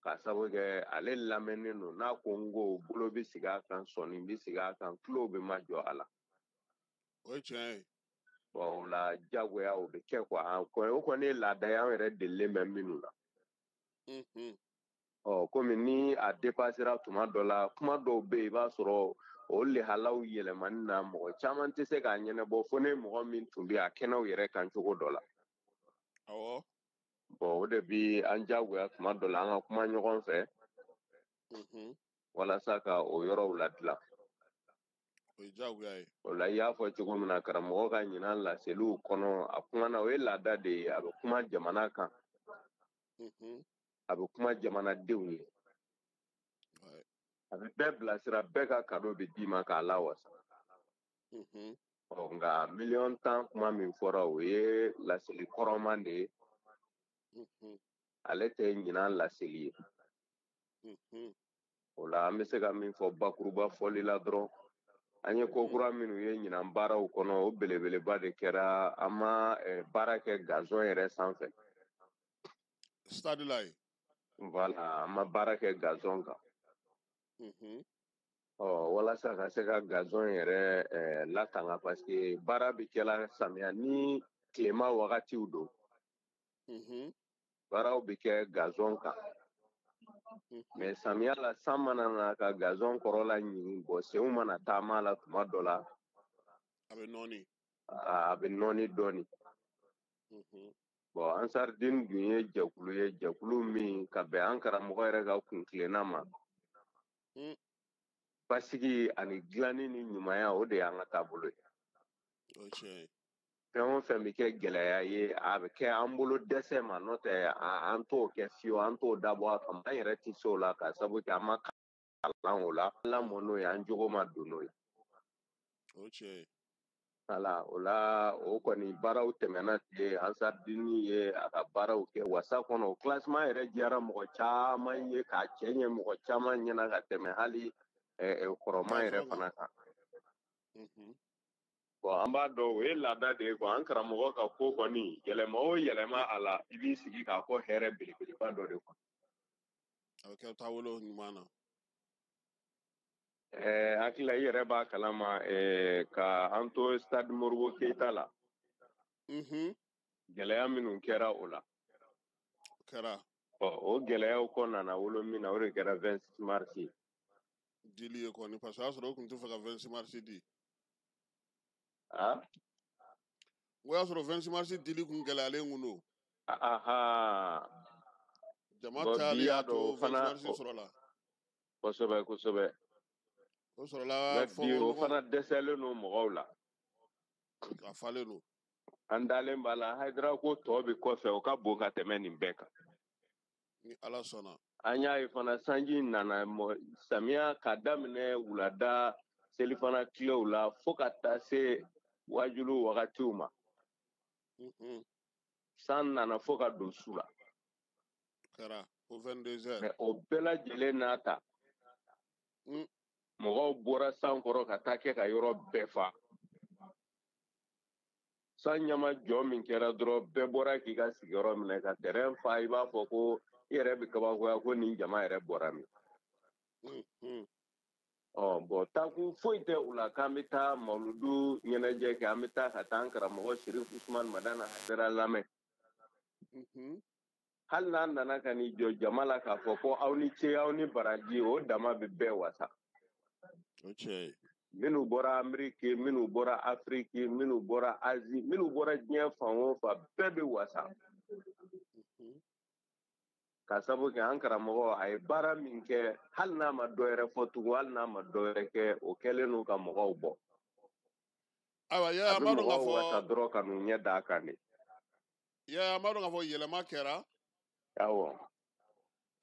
Ka sabu kɛ ale lamɛnnen don, n'a ko n ko bolo bɛ sigi a kan, sɔnni bɛ sigi a kan, tulo bɛ ma jɔ a la. O ye tiɲɛ ye. Bon, o la jagoya o bɛ kɛ quoi. O kɔni ye laada ye an yɛrɛ delilen bɛ minnu na. Ɔ komi ni a dépassera tuma dɔ la, kuma dɔw bɛ yen, i b'a sɔrɔ o lehalaw yɛlɛmani na, mɔgɔ caman tɛ se k'a ɲɛnabɔ fo ne mɔgɔ min tun bɛ a kɛnɛw yɛrɛ kan cogo dɔ la. Awɔ. Bon, o de bi an jagoya tuma dɔ la an ka kuma ɲɔgɔn fɛ walasa ka o yɔrɔw ladilan. O ye jagoya ye. O la i y'a fɔ cogo min na, karamɔgɔ ka ɲinan laseliw kɔnɔ, a kumana, o ye laada de ye, a bɛ kuma jamana kan. A bɛ kuma jamanadenw ye. A bɛ bɛɛ bilasira, bɛɛ ka cadeau bɛ d'i ma k'a lawasa. Ɔ nka miliyɔn 10 kuma min fɔra, o ye laseli kɔrɔman de ye. Ale tɛ ɲinan laseli ye. O la an bɛ se ka min fɔ bakuruba fɔli la dɔrɔn, an ye ko kura minnu ye ɲinan baaraw kɔnɔ, o belebeleba de kɛra an ma baara kɛ gazon yɛrɛ sanfɛ. Stade la yen. Voilà, an ma baara kɛ gazon kan. Ɔ walasa ka se ka gazon yɛrɛ latanga, parce que baara bɛ kɛla samiya ni tilema wagatiw don. Baaraw bɛ kɛ gazon kan. Mais samiya la, san mana na ka gazon kɔrɔla ɲigin, bɔn senw mana taama la tuma dɔ la, A bɛ nɔɔni. A bɛ nɔɔni dɔɔni. Bon, Ansardine dun ye jɛkulu ye, jɛkulu min ka bɛn an karamɔgɔ yɛrɛ ka kuntilenna ma. Basigi ani dilanni ni ɲumanya, o de y'an ka taabolo ye. O ye tiɲɛ ye. Fɛn o fɛn bɛ kɛ gɛlɛya ye, a bɛ kɛ an bolo dɛsɛ ma, n'o tɛ an t'o kɛ fiyewu, an t'o dabɔ a kama, an yɛrɛ tɛ se o la ka sabu kɛ an ma kalan o la, an lamɔ n'o ye, an jogo ma don n'o ye. O ye tiɲɛ ye. Voilà, o la o kɔni baaraw tɛmɛna ten, Ansardine ye a ka baaraw kɛ wasa kɔnɔ. O classement yɛrɛ diyara mɔgɔ caman ye k'a cɛ ɲɛ mɔgɔ caman ɲɛna ka tɛmɛ hali kɔrɔman yɛrɛ fana kan. Bon, an b'a dɔn o ye laada de ye quoi. An karamɔgɔ ka ko kɔni, yɛlɛma o yɛlɛma a la, i b'i sigi k'a fɔ hɛrɛ belebeleba dɔ de kɔnɔ. A bɛ kɛ taabolo ɲuman na. Hakili la i yɛrɛ b'a kalama, ka an to stade Modibo Keyita la. Gɛlɛya minnu kɛra o la. O kɛra. Ɔ o gɛlɛyaw kɔ nana wolo min na, o de kɛra 26 mars ye. Dili ye kɔni, parce que o y'a sɔrɔ o tun tɛ fɛ ka 26 mars di. Ah? O y'a sɔrɔ 26 mars dili kun gɛlɛyalen kun don. Aha. Jama Bon, bi cayali y'a y'a dɔn to o 26 fana mars sɔrɔla. Kosɛbɛ kosɛbɛ. O sɔrɔla Mais bi o fɔnkɔɲɔgɔn. fana dɛsɛlen don mɔgɔw la. A falen don. An dalen b'a la, Hayidara ko tɔ bɛ kɔfɛ, o ka bon ka tɛmɛ nin bɛɛ kan. Ni Ala sɔnna. An y'a ye fana sanji nana samiya ka daminɛ wulada selifana tilew la fo ka taa se wajulu wagatiw ma. San nana fo ka don su la. Kɛra o 22 heures. Mais o bɛɛ lajɛlen n'a ta, mɔgɔw bɔra san kɔrɔ ka taa kɛ ka yɔrɔ bɛɛ fa. San ɲama jɔ min kɛra dɔrɔn, bɛɛ bɔra k'i ka sigiyɔrɔ minɛ ka terrain fa, i b'a fɔ ko i yɛrɛ bɛ kabakoya ko nin jama yɛrɛ bɔra min. Ɔ bon, taakun foyi tɛ u la k'an bɛ taa mawuludu ɲɛnajɛ kɛ, an bɛ taa ka taa an karamɔgɔ Sherif Usman Madani Hayidara lamɛn. Hali n'a nana ka n'i jɔ jama la k'a fɔ ko aw ni ce, aw ni baraji, o dama bɛ bɛɛ wasa. O tiɲɛ ye. Minnu bɔra Ameriki, minnu bɔra Afiriki, minnu bɔra Azi, minnu bɔra diɲɛ fan o fan, bɛɛ bɛ wasa. Ka sabu kɛ an karamɔgɔ a ye baara min kɛ, hali n'a ma dɔ wɛrɛ fɔ tugun, hali n'a ma dɔ wɛrɛ kɛ, o kɛlen don ka mɔgɔw bɔ. Ayiwa, A Yaya, an bɛ b'a dɔn k'a mɔgɔw wasa fɔ dɔrɔn ka n'u ɲɛ d'a kan de. Yaya, an b'a dɔn k'a fɔ yɛlɛma kɛra. Awɔ.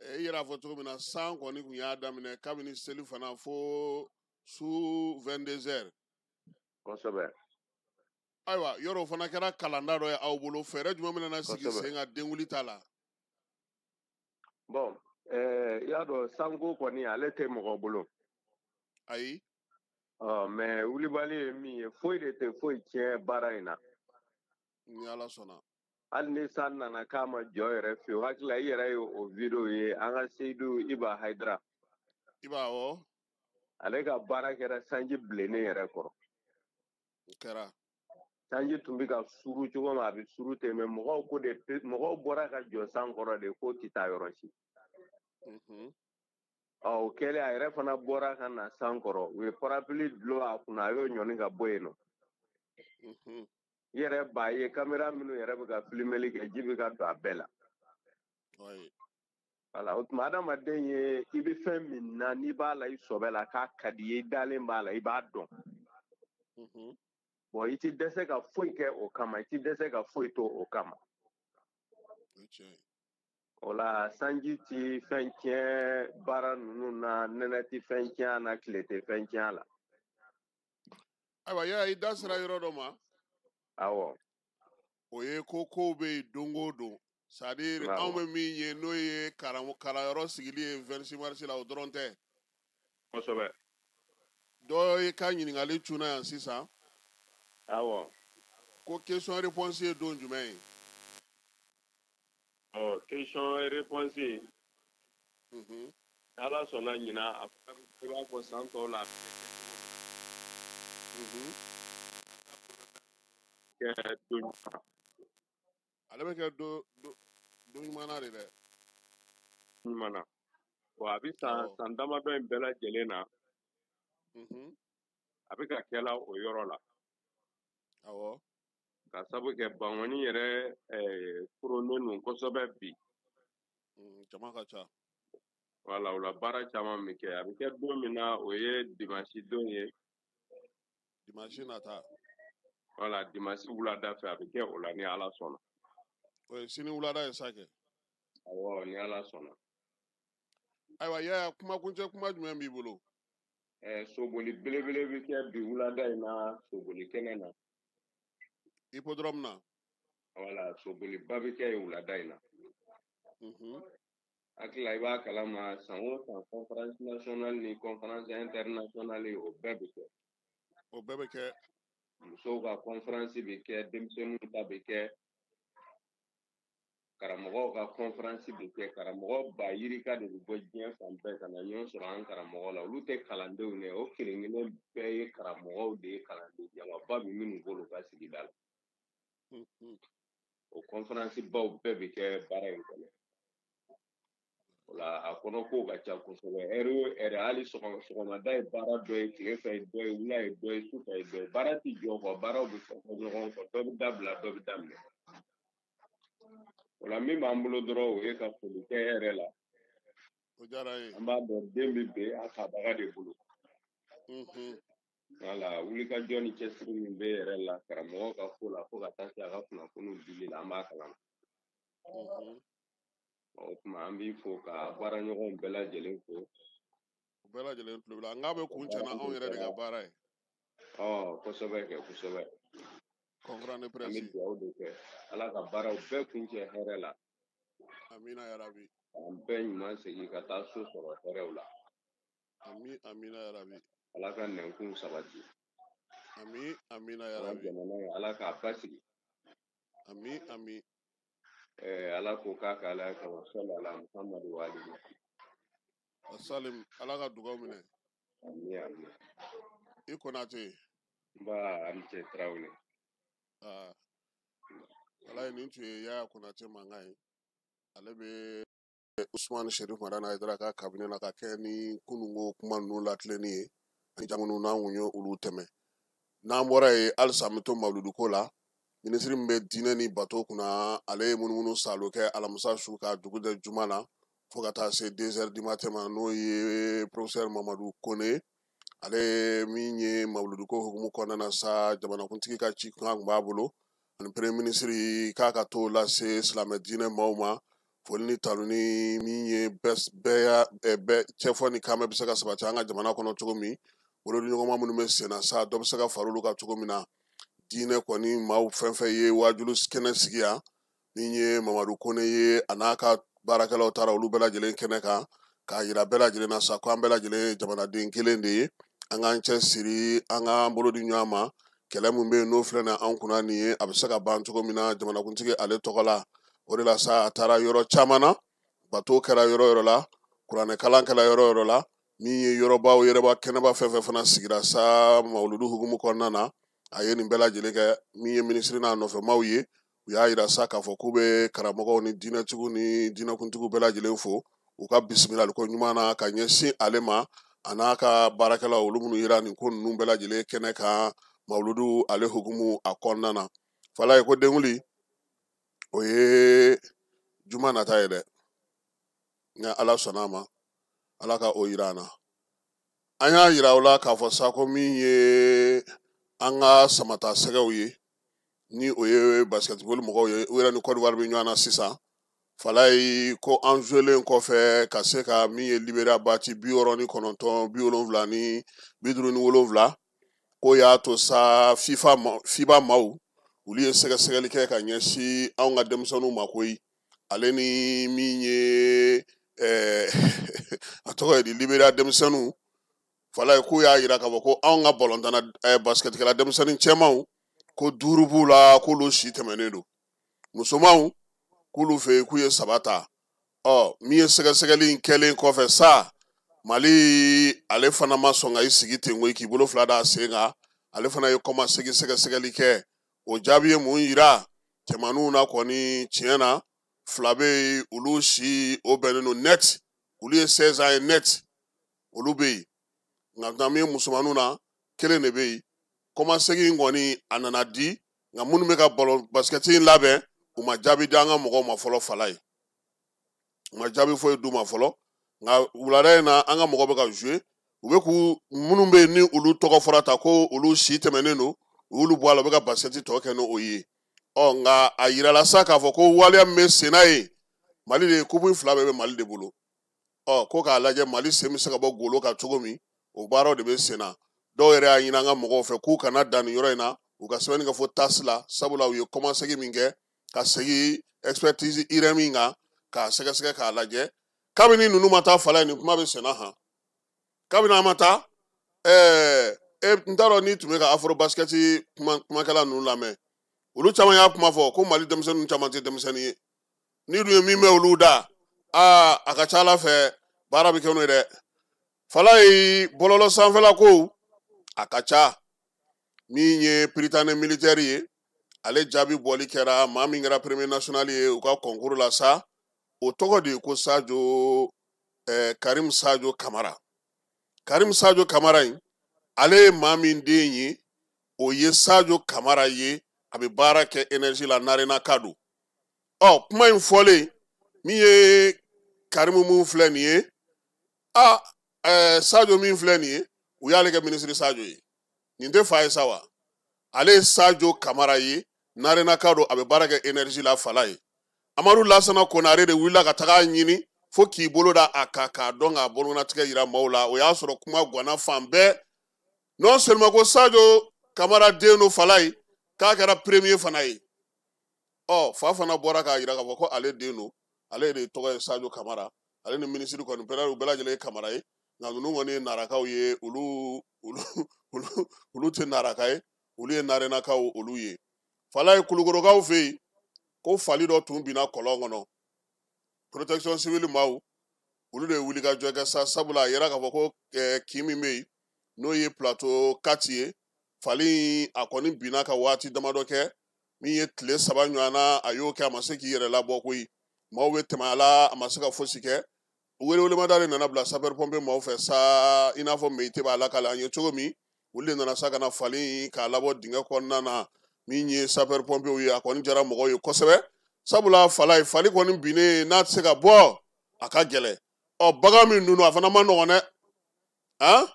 I yɛrɛ y'a fɔ cogo min na, san kɔni tun y'a daminɛ kabini seli fana fo su 22 heures. Kosɛbɛ. Ayiwa, yɔrɔ o fana kɛra kalanda dɔ ye aw bolo. Fɛɛrɛ jumɛn bɛna na sigi Kosɛbɛ. sen kan denwuli ta la? Bon, i y'a dɔn, sanko kɔni ale tɛ mɔgɔ bolo. Ayi. Ɔ, mais wulibali ye min ye, foyi de tɛ foyi tiɲɛ baara in na. Ni Ala sɔnna. Hali ni san nana k'a ma jɔ yɛrɛ fiyewu, hakili la i yɛrɛ ye o video ye, an ka Seyidu Iba Hayidara. Iba, awɔ. Ale ka baara kɛra sanji bilennen yɛrɛ kɔrɔ. O kɛra. Sanji tun bɛ ka suru cogo min, a bɛ suru ten, mais mɔgɔw ko de, mɔgɔw bɔra ka jɔ san kɔrɔ de k'o tɛ taa yɔrɔ si. Ɔ, o kɛlen, a yɛrɛ fana bɔra ka na san kɔrɔ, u ye parapluie dulon a kunna, a y'o ɲɔni ka bɔ yen nɔ. I yɛrɛ b'a ye, kamera minnu yɛrɛ bɛ ka filimeli kɛ, ji bɛ ka don a bɛɛ la. Wala, o tuma adamaden ye, i bɛ fɛn min na, n'i b'a la i sɔbɛ la, k'a ka di i ye, i dalen b'a la, i b'a dɔn. Bon, i ti dɛsɛ ka foyi kɛ o kama, i ti dɛsɛ ka foyi to o kama. O la, sanji ti fɛn tiɲɛ baara ninnu na, nɛnɛ ti fɛn tiɲɛ a na, tile tɛ fɛn tiɲɛ a la. Ayiwa, Yaya, i da sera yɔrɔ dɔ ma. Awɔ. O ye ko kow bɛ yen don o don. C'est à dire, anw bɛ min ye, n'o ye kalanyɔrɔ sigili ye 26 mars la, o dɔrɔn tɛ. Kosɛbɛ. Dɔ ye ka ɲininkali cunna yan sisan. Awɔ. Ko question réponse ye don jumɛn ye? Ɔ, question réponse ye. Ala sɔnna ɲinan, a i b'a fɔ san tɔw la, a bɛ kɛ cogo min na. Kɛ don ɲuman. Ale bɛ kɛ don ɲuman na de dɛ. Ɲuman na. Bon, a bɛ san san damadɔ in bɛɛ lajɛlen na. A bɛ ka kɛ la o yɔrɔ la. Awɔ. Ka sabu kɛ Bankɔni yɛrɛ furonnen don kosɛbɛ bi. Jama ka ca. Wala, o la baara caman bɛ kɛ. A bɛ kɛ don min na, o ye dimanche don ye. Dimanche nata. Wala, dimanche wulada fɛ a bɛ kɛ o la, ni Ala sɔnna. O ye sini wulada ye sa kɛ. Awɔ, ni Ala sɔnna. Ayiwa, Yaya, kumakuncɛ kuma jumɛn b'i bolo? Soboli belebele bɛ kɛ bi wulada in na, soboli kɛnɛ na. Hippodrome na. Wala, soboliba bɛ kɛ yen wulada in na. Hakili la i b'a kalama, san o san, conférence nationale ni conférence internationale, o bɛɛ bɛ kɛ. O bɛɛ bɛ kɛ. Musow ka conférence bɛ kɛ, denmisɛnninw ta bɛ kɛ, karamɔgɔw ka conférence bɛ kɛ. Karamɔgɔ ba yirika de bɛ bɔ diɲɛ fan bɛɛ ka na ɲɔgɔn sɔrɔ an karamɔgɔ la. Olu tɛ kalandenw ye, o kelen kelen bɛɛ ye karamɔgɔw de ye, kalanden jamaba bɛ minnu bolo ka sigida la. O conférence baw bɛɛ bɛ kɛ baara in kɔnɔ. O la, a kɔnɔ kow ka ca kosɛbɛ. Ɛri o ɛri, hali sɔgɔmada ye baara dɔ ye, tile fɛ ye dɔ ye, wula ye dɔ ye, su fɛ ye dɔ ye. Baara ti jɔ kɔ, baaraw bɛ fɔ ɲɔgɔn kɔ, dɔ bɛ dabila, dɔ bɛ daminɛ. O la, min b'an bolo dɔrɔn, o ye ka foli kɛ e yɛrɛ la. O diyara n ye. An b'a dɔn den bɛ ben a tabaga de bolo. Wala, wulikajɔ ni cɛsiri min bɛ yɛrɛ la karamɔgɔ ka ko la, fo ka taa se a ka kunnafoniw dili la, an b'a kalama. O tuma, an b'i fo ka baaraɲɔgɔnw bɛɛ lajɛlen fo. U bɛɛ lajɛlen tulo b'i la. N k'a bɛ kun cɛ na anw yɛrɛ de ka baara ye. Ɔ, kosɛbɛ kɛ, kosɛbɛ. Conférence de An bɛ presse. dugawu de kɛ. Ala ka baaraw bɛɛ kun cɛ hɛrɛ la. Amina yarabi. An bɛɛ ɲuman segin ka taa so sɔrɔ hɛrɛw la. Ami, amina yarabi. Ala ka nɛnkun sabati. Ami, amina Ala yarabi. jamana ye, Ala k'a basigi. Ami, ami. Ala ko k'a ka Ala kama, sɔli ala Muhammadu wa alihi. Salim, Ala ka dugawu minɛ. Ami, ami. I Konate. Nba, ani cɛ Tarawele. Ala ye, nin tun ye Yaya Konate mankan ye. Ale bɛ Usumani Sherif Madani Hayidara ka cabinet na ka kɛ ni kununko kuma ninnu latilenni ye. Ani ja minnu n'an kun ye olu tɛmɛ. N'an bɔra yen, halisa an bɛ to mawuluduko la. Minisiri min bɛ diinɛ ni bato kunna, ale ye munumunu salo kɛ alamisa su ka dugu jɛ juma na fo ka taa se 2 heures du matin ma, n'o ye professeur Mamadu Kone. Ale min ye mawuluduko hukumu kɔnɔna na sa, jamanakuntigi ka ci kan tun b'a bolo ani premier ministre k'a ka t'o lase silamɛ diinɛ maaw ma. Foli ni tanu ni min ye bɛɛ cɛfɔ ni kanbɛn bɛ se ka sabati an ka jamana kɔnɔ cogo min, bolodiɲɔgɔnma minnu bɛ sen na sa, dɔ bɛ se ka fara olu kan cogo min na. Diinɛ kɔni maaw fɛn fɛn ye waajulu kɛnɛ sigi yan, min ye Mamadu Kone ye, a n'a ka baarakɛlaw taara olu bɛɛ lajɛlen kɛnɛ kan k'a yira bɛɛ lajɛlen na sa ko an bɛɛ lajɛlen ye jamanaden kelen de ye, an k'an cɛ siri, an k'an bolo di ɲɔgɔn ma. Kɛlɛ min bɛ yen n'o filɛ nin ye an kunna nin ye, a bɛ se ka ban cogo min na jamanakuntigi ale tɔgɔ la. O de la sa, a taara yɔrɔ caman na, bato kɛra yɔrɔ yɔrɔ la, kuranɛkalan kɛra yɔrɔ yɔrɔ la, min ye yɔrɔbaw yɛrɛba kɛnɛba fɛn fɛn fana sigira sa mawuludu hukumu kɔnɔna na, a ye nin bɛɛ lajɛlen kɛ. Min ye minisiri n'a nɔfɛmaw ye, u y'a yira sa k'a fɔ k'u bɛ karamɔgɔw ni diinɛtigiw ni diinɛkuntigiw bɛɛ lajɛlen fo u ka bisimilaliko ɲuman na ka ɲɛsin ale ma a n'a ka baarakɛlaw, olu minnu yira nin ko ninnu bɛɛ lajɛlen kɛnɛ kan mawuludu ale hukumu a kɔnɔna na. Falaye ko denwuli o ye juma nata ye dɛ, nka Ala sɔnna a ma, Ala ka o yira an na. An y'a yira o la k'a fɔ sa ko min ye an ka samata sɛgɛw ye, ni o ye basketball mɔgɔw ye, u yɛrɛ ni Côte d'Ivoire bɛ ɲɔgɔn na sisan. Falaye ko an jouelen kɔfɛ ka se ka min ye Liberia bati 69 70 ni 57, k'o y'a to sa FIFA FIBA maaw olu ye sɛgɛsɛgɛli kɛ ka ɲɛsin anw ka denmisɛnninw ma koyi. Ale ni min ye a tɔgɔ ye di, Liberia denmisɛnninw, Falaye k'u y'a yira k'a fɔ ko anw ka balontanna basketikɛla denmisɛnnin cɛmanw ko 5 b'u la, k'olu si tɛmɛnen don, musomanw k'olu fɛ yen k'u ye 3 ta. Ɔ min ye sɛgɛsɛgɛli in kɛlen kɔfɛ sa, Mali ale fana ma sɔn ka i sigi ten koyi k'i bolo fila d'a sen kan, ale fana ye kɔmasegin sɛgɛsɛgɛli kɛ. O jaabi ye mun yira? Cɛmaninw na kɔni tiɲɛ na, 2 bɛ yen olu si o bɛnnen don net, olu ye 16 ans ye net, olu bɛ yen. Nka min ye musomaninw na, 1 de bɛ yen. Kɔmasegin kɔni a nana di, nka minnu bɛ ka balon basikɛti in labɛn, u ma jaabi di an ka mɔgɔw ma fɔlɔ. Falaye u ma jaabi foyi d'u ma fɔlɔ. Nka wulada in na an ka mɔgɔw bɛ ka jouer, u bɛ k'u minnu bɛ yen ni olu tɔgɔ fɔra ta ko olu si tɛmɛnen don, u y'olu bɔ a la, u bɛ ka basikɛti tɔ kɛ n'o ye. Ɔ nka a yirala sa k'a fɔ ko waleya min bɛ sen na yen, Mali de ye kupu 2 bɛɛ bɛ Mali de bolo. Ɔ ko k'a lajɛ Mali sen bɛ se ka bɔ golo kan cogo min, o baaraw de bɛ sen na. Dɔw yɛrɛ y'a ɲini an ka mɔgɔw fɛ k'u kana dan nin yɔrɔ in na, u ka sɛbɛnni kɛ fo TAS la, sabula u ye kɔmasegin min kɛ ka segin expertise IREM kan k'a sɛgɛsɛgɛ k'a lajɛ. Kabini ninnu ma taa Falaye, nin kuma bɛ sen na han. Kabini an ma taa, n t'a dɔn n'i tun bɛ ka afro basikɛti kumakɛla ninnu lamɛn, olu caman y'a kuma fɔ ko Mali denmisɛnninw caman tɛ denmisɛnnin ye. N'i dun ye min mɛn olu da, aa a ka ca Ala fɛ baara bɛ kɛ n'o ye dɛ. Falaye bɔlɔlɔ sanfɛla kow a ka ca. Min ye Prytanée militaire ye, ale jaabi bɔli kɛra maa min kɛra premier national ye u ka concours la sa, o tɔgɔ de ye ko Sadio Karim Sadio Kamara. Karim Sadio Kamara in, ale ye maa min den ye, o ye Sadio Kamara ye, a bɛ baara kɛ énergie la, Narenaka don. Ɔ kuma in fɔlen, min ye Karimu mun filɛ nin ye, Sadio min filɛ nin ye, u y'ale kɛ minisiri Sadio ye. Nin tɛ fa ye sa wa? Ale ye Sadio Kamara ye, Narenaka don, a bɛ baara kɛ énergie la. Falaye Amadu Lasana Konare de wulila ka taga ɲini fo k'i bolo da a kan k'a dɔn k'a bolonatigɛ yira maaw la. O y'a sɔrɔ kuma ganna fan bɛɛ. Non seulement ko Sadio Kamara den don Falaye, k'a kɛra premier fana ye. Ɔ fa fana bɔra k'a yira k'a fɔ ko ale den don, ale de tɔgɔ ye Sadio Kamara. Ale ni minisiri kɔni bɛɛ u bɛɛ lajɛlen ye Kamara ye, nka ninnu kɔni ye Narakaw ye, olu tɛ Naraka ye, olu ye Narenakaw olu ye. Falaye Kulukorokaw fɛ yen ko fali dɔ tun binna kɔlɔn kɔnɔ, protection civile maaw olu de ye wulikajɔ kɛ sa, sabula a yira k'a fɔ ko kin min bɛ yen n'o ye plateau 4 ye, fali in a kɔni binna ka waati damadɔ kɛ, min ye tile 3 ɲɔgɔn na a y'o kɛ, a ma se k'i yɛrɛ labɔ koyi. Maaw bɛ tɛmɛ a la, a ma se ka fosi kɛ. Welewelemada de nana bila sapeur pompier maaw fɛ sa, i n'a fɔ Meyite b'a lakale an ye cogo min, olu de nana sa ka na fali in k'a labɔ dingɛ kɔnɔna na. Min ye sapeur pompier ye, a kɔni diyara mɔgɔw ye kosɛbɛ, sabula Falaye fali kɔni binnen n'a tɛ se ka bɔ, a ka gɛlɛn. Ɔ bagan min dun, a fana ma nɔgɔn dɛ, han,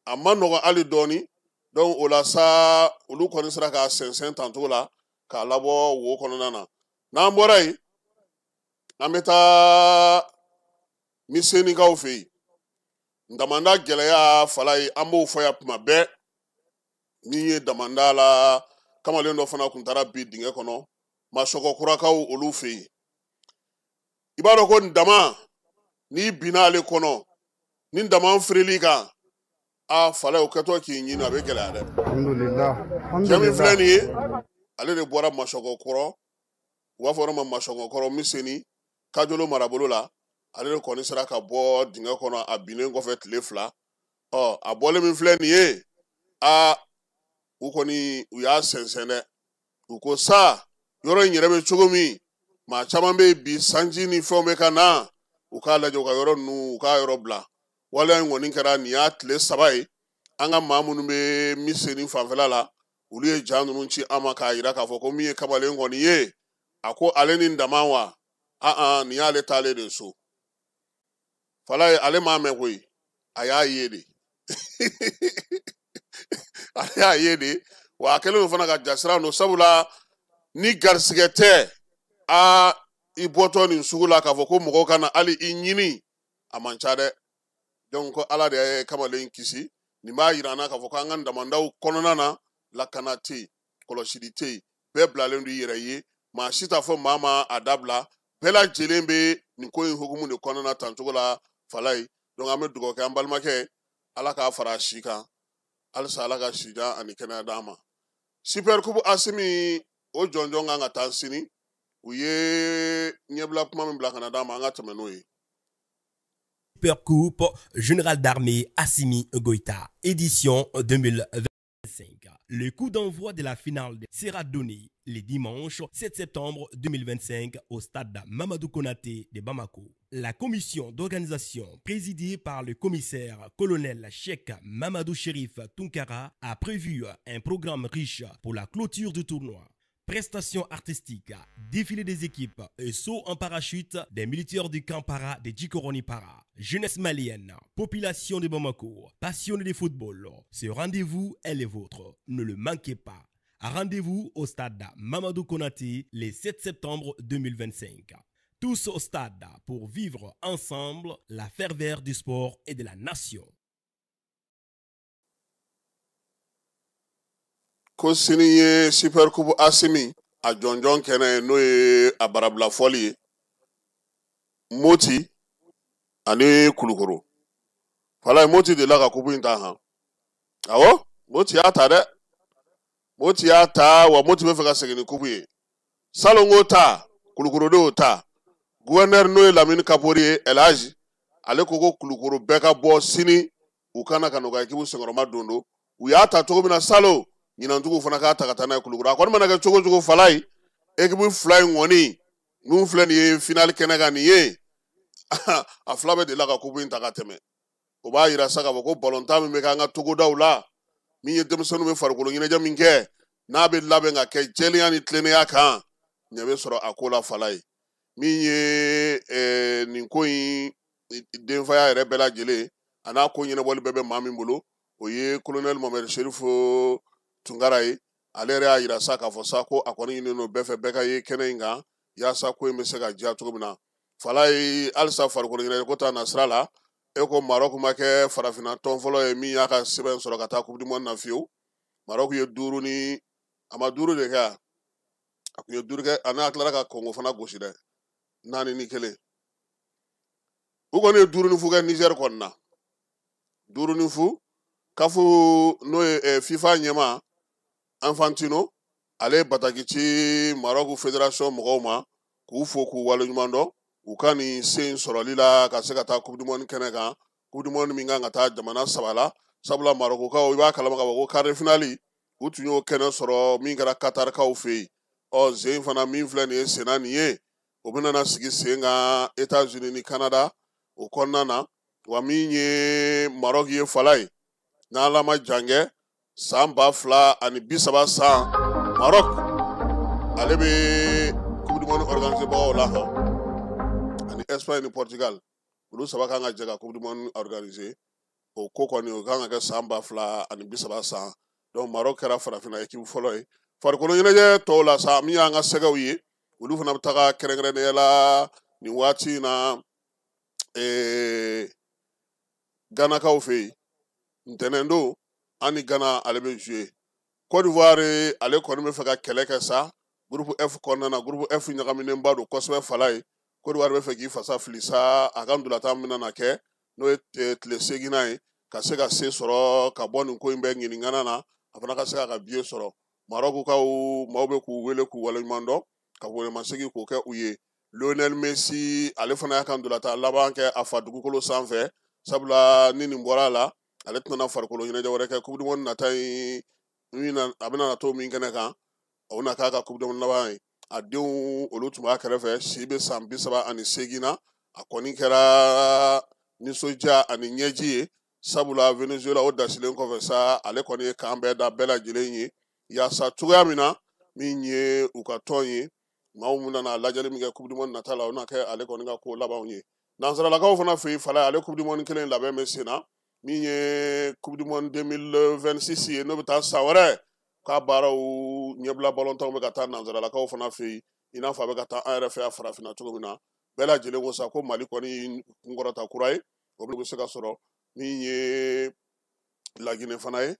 a ma nɔgɔn hali dɔɔni. Donc o la sa, olu kɔni sera k'a sɛnsɛn tancogo la k'a labɔ wo kɔnɔna na. N'an bɔra yen, an bɛ taa Misenikaw fɛ yen. Damanda gɛlɛya Falaye, an b'o fɔ yan tuma bɛɛ. Min ye damanda la, kamalen dɔ fana kun taara bi dingɛ kɔnɔ Masɔkɔkurakaw olu fɛ yen. I b'a dɔn ko dama, n'i binna ale kɔnɔ, ni dama firili kan, a Falaye o kɛtɔ k'i ɲini, a bɛ gɛlɛya dɛ. Cɛ min filɛ nin ye, ale de bɔra Masɔkɔkɔrɔ, u b'a fɔ yɔrɔ ma Masɔkɔkɔrɔ Miseni, Kajolo marabolo la. Ale de kɔni sera ka bɔ dingɛ kɔnɔ a binnen kɔfɛ tile 2. Ɔ a bɔlen min filɛ nin ye, a u kɔni u y'a sɛnsɛn dɛ. U ko sa, yɔrɔ in yɛrɛ bɛ cogo min, maa caman bɛ yen bi, sanji ni fɛnw bɛ ka na, u k'a lajɛ u ka yɔrɔ ninnu, u k'a yɔrɔ bila. Waleya in kɔni kɛra nin y'a tile 3 ye. An ka maa minnu bɛ Miseni fanfɛla la, olu ye ja ninnu ci an ma k'a yira k'a fɔ ko min ye kamalen kɔni ye, a ko ale ni dama wa, an nin y'ale taalen de so. Falaye ale m'a mɛn koyi, a y'a ye de. Ale y'a ye de, wa a kɛlen don fana ka jasira don, sabula ni garisigɛ tɛ, a i bɔtɔ nin sugu la k'a fɔ ko mɔgɔw ka na hali i ɲini, a man ca dɛ. Donc ko Ala de ye kamalen kisi. Nin b'a yira an na k'a fɔ k'an ka damandaw kɔnɔna na, lakana tɛ yen, kɔlɔsili tɛ yen, bɛɛ bilalen don i yɛrɛ ye, maa si t'a fɔ maa ma a dabila, bɛɛ lajɛlen bɛ nin ko in hukumu de kɔnɔna tan cogo la Falaye. Donc an bɛ dugawu kɛ an balimakɛ, Ala k'a fara a si kan halisa, Ala ka sijan ani kɛnɛya d'an ma. Super Coupe Asimi o jɔnjɔn kan ka taa sini, u ye ɲɛbila kuma min bila ka na d'an ma, an ka tɛmɛ n'o ye. Super Coupe Général d'Armée Assimi Goïta, édition 2025. Le coup d'envoi de la finale sera donné le dimanche 7 septembre 2025 au stade Mamadou Konaté de Bamako. La commission d'organisation présidée par le commissaire colonel Cheikh Mamadou Chérif Tunkara a prévu un programme riche pour la clôture du tournoi. Prestations artistiques, défilé des équipes et saut en parachute des militaires du camp para de Djikoroni Para. Jeunesse malienne, population de Bamako, passionnés de football, ce rendez-vous est le vôtre. Ne le manquez pas. Rendez-vous au stade Mamadou Konaté le 7 septembre 2025. Tous au stade pour vivre ensemble la ferveur du sport et de la nation. Ko sini ye Super Coupe Asimi a jɔnjɔn kɛnɛ ye, n'o ye a barabila fɔli ye, Moti ani Kulukoro. Falaye, Moti delila ka kupu in ta han. Awɔ, Moti y'a ta dɛ, Moti y'a ta, wa Moti bɛ fɛ ka segin ni kupu ye. Salongo ta, Kulukoro de y'o ta. Gouverneur n'o ye Lamini Kapori ye, Elhaji, ale ko ko Kulukoro bɛɛ ka bɔ sini, u kana ka n'u ka ekipu senkɔrɔma don don. U y'a ta cogo min na salon, ɲinantigiw fana k'a ta ka taa n'a ye Kulukoro. A kɔni mana kɛ cogo o cogo Falaye, ekipu fila in kɔni min filɛ nin ye finali kɛnɛ kan nin ye, a fila bɛɛ delila ka kupu in ta ka tɛmɛ. O b'a yira sa k'a fɔ ko balontan min bɛ kɛ an ka togodaw la, min ye denmisɛnninw bɛ farikolo ɲɛnajɛ min kɛ, n'a bɛ labɛn ka kɛ jɛlenya ni tilennenya kan, ɲɛ bɛ sɔrɔ a ko la Falaye. Min ye nin ko in denfaya yɛrɛ bɛɛ lajɛlen a n'a ko ɲɛnabɔli bɛɛ bɛ maa min bolo, o ye colonel Mohamed Cherif Tunkara ye. Ale yɛrɛ y'a yira sa k'a fɔ sa ko a kɔni ɲininen don bɛɛ fɛ, bɛɛ ka ye kɛnɛ in kan yaasa ko in bɛ se ka diya cogo min na. Falaye halisa farikolo ɲɛnajɛ ko ta nasira la, e ko Maroc ma kɛ farafinna tɔn fɔlɔ ye min y'a ka sɛbɛn sɔrɔ ka taa Coupe du Monde na fiyewu. Maroc ye 5 ni a ma 5 de kɛ, a kun ye 5 kɛ, a n'a tilara ka Congo fana gosi dɛ, 4 ni 1. U kɔni ye 5 ni fu kɛ Niger kɔni na, 5 ni fu. Kafu n'o ye FIFA ɲɛmaa Infantino, ale ye bataki ci Maroc fédération mɔgɔw ma k'u fo k'u waleɲuman dɔn u ka nin se in sɔrɔli la ka se ka taa Coupe du Monde kɛnɛ kan, Coupe du Monde min kan ka taa jamana 3 la. Sabula Maroc kaw, i b'a kalama k'a fɔ ko quart de finale u tun y'o kɛnɛ sɔrɔ min kɛra Qatar-kaw fɛ yen. Ɔ zen fana min filɛ nin ye senna nin ye, o bɛna na sigi sen kan États-Unis ni Canada o kɔnɔna na. Wa min ye Maroc ye Falaye, n'Ala ma jan kɛ san 2030 san Maroc ale bɛ Coupe du monde organiser bagaw la han, ani Espagne ni Portugal, olu saba kan ka jɛ ka Coupe du monde organiser. O ko kɔni, o kan ka kɛ san 2030 san. Donc Maroc kɛra farafinna équipe fɔlɔ ye. Farikolo ɲɛnajɛ tɔw la sa, min y'an ka sɛgɛw ye, olu fana bɛ taga kɛrɛnkɛrɛnnenya la nin waati in na Ganakaw fɛ yen ntɛnɛn don, an ni Gana ale bɛ jouer. Côte d'Ivoire ale kɔni bɛ fɛ ka kɛlɛ kɛ sa groupe F kɔnɔna na. Groupe F ɲagaminenba don kosɛbɛ, fala ye. Côte d'Ivoire bɛ fɛ k'i fasa fili sa a ka ntolatan min na kɛ, n'o ye tile seeginnan ye, ka se ka se sɔrɔ ka bɔ nin ko in bɛɛ ɲininkana na, a fana ka se k'a ka billet sɔrɔ. Marɔkukaw maaw bɛ k'u wele k'u waleɲuman dɔn, ka welemasegin k'o kɛ u ye. Lionel Messi ale fana y'a ka ntolatan laban kɛ a fa dugukolo sanfɛ, sabula ni nin bɔra a la, ale tɛna farikolo ɲɛnajɛ wɛrɛ kɛ. Coupe du monde nata in min na, a bɛna to min kɛnɛ kan, o na k'a ka coupe du monde laban ye. A denw olu tun b'a kɛrɛfɛ, si bɛ san 38 na. A kɔni kɛra nisɔndiya ani ɲɛji ye, sabula Venezuela o dasilen kɔfɛ sa, ale kɔni ye kan bɛɛ da bɛɛ lajɛlen ye, yaasa cogoya min na min ye u ka tɔn ye, maaw min nana lajɛli min kɛ coupe du monde nata la, o na kɛ ale kɔni ka ko labanw ye. Nansaralakaw fana fɛ yen, fala, ale coupe du monde kelen labɛn bɛ sen na, min ye coupe du monde 2026 ye, n'o bɛ taa san wɛrɛ, k'a baaraw ɲɛbila balontanw bɛ ka taa nansaralakaw fana fɛ yen, i n'a fɔ a bɛ ka taa an yɛrɛ fɛ yan farafinna cogo min na. Bɛɛ lajɛlen ko sa ko Mali kɔni kunkɔrɔta kura ye, o bɛ se ka sɔrɔ. Min ye Laginɛ fana ye,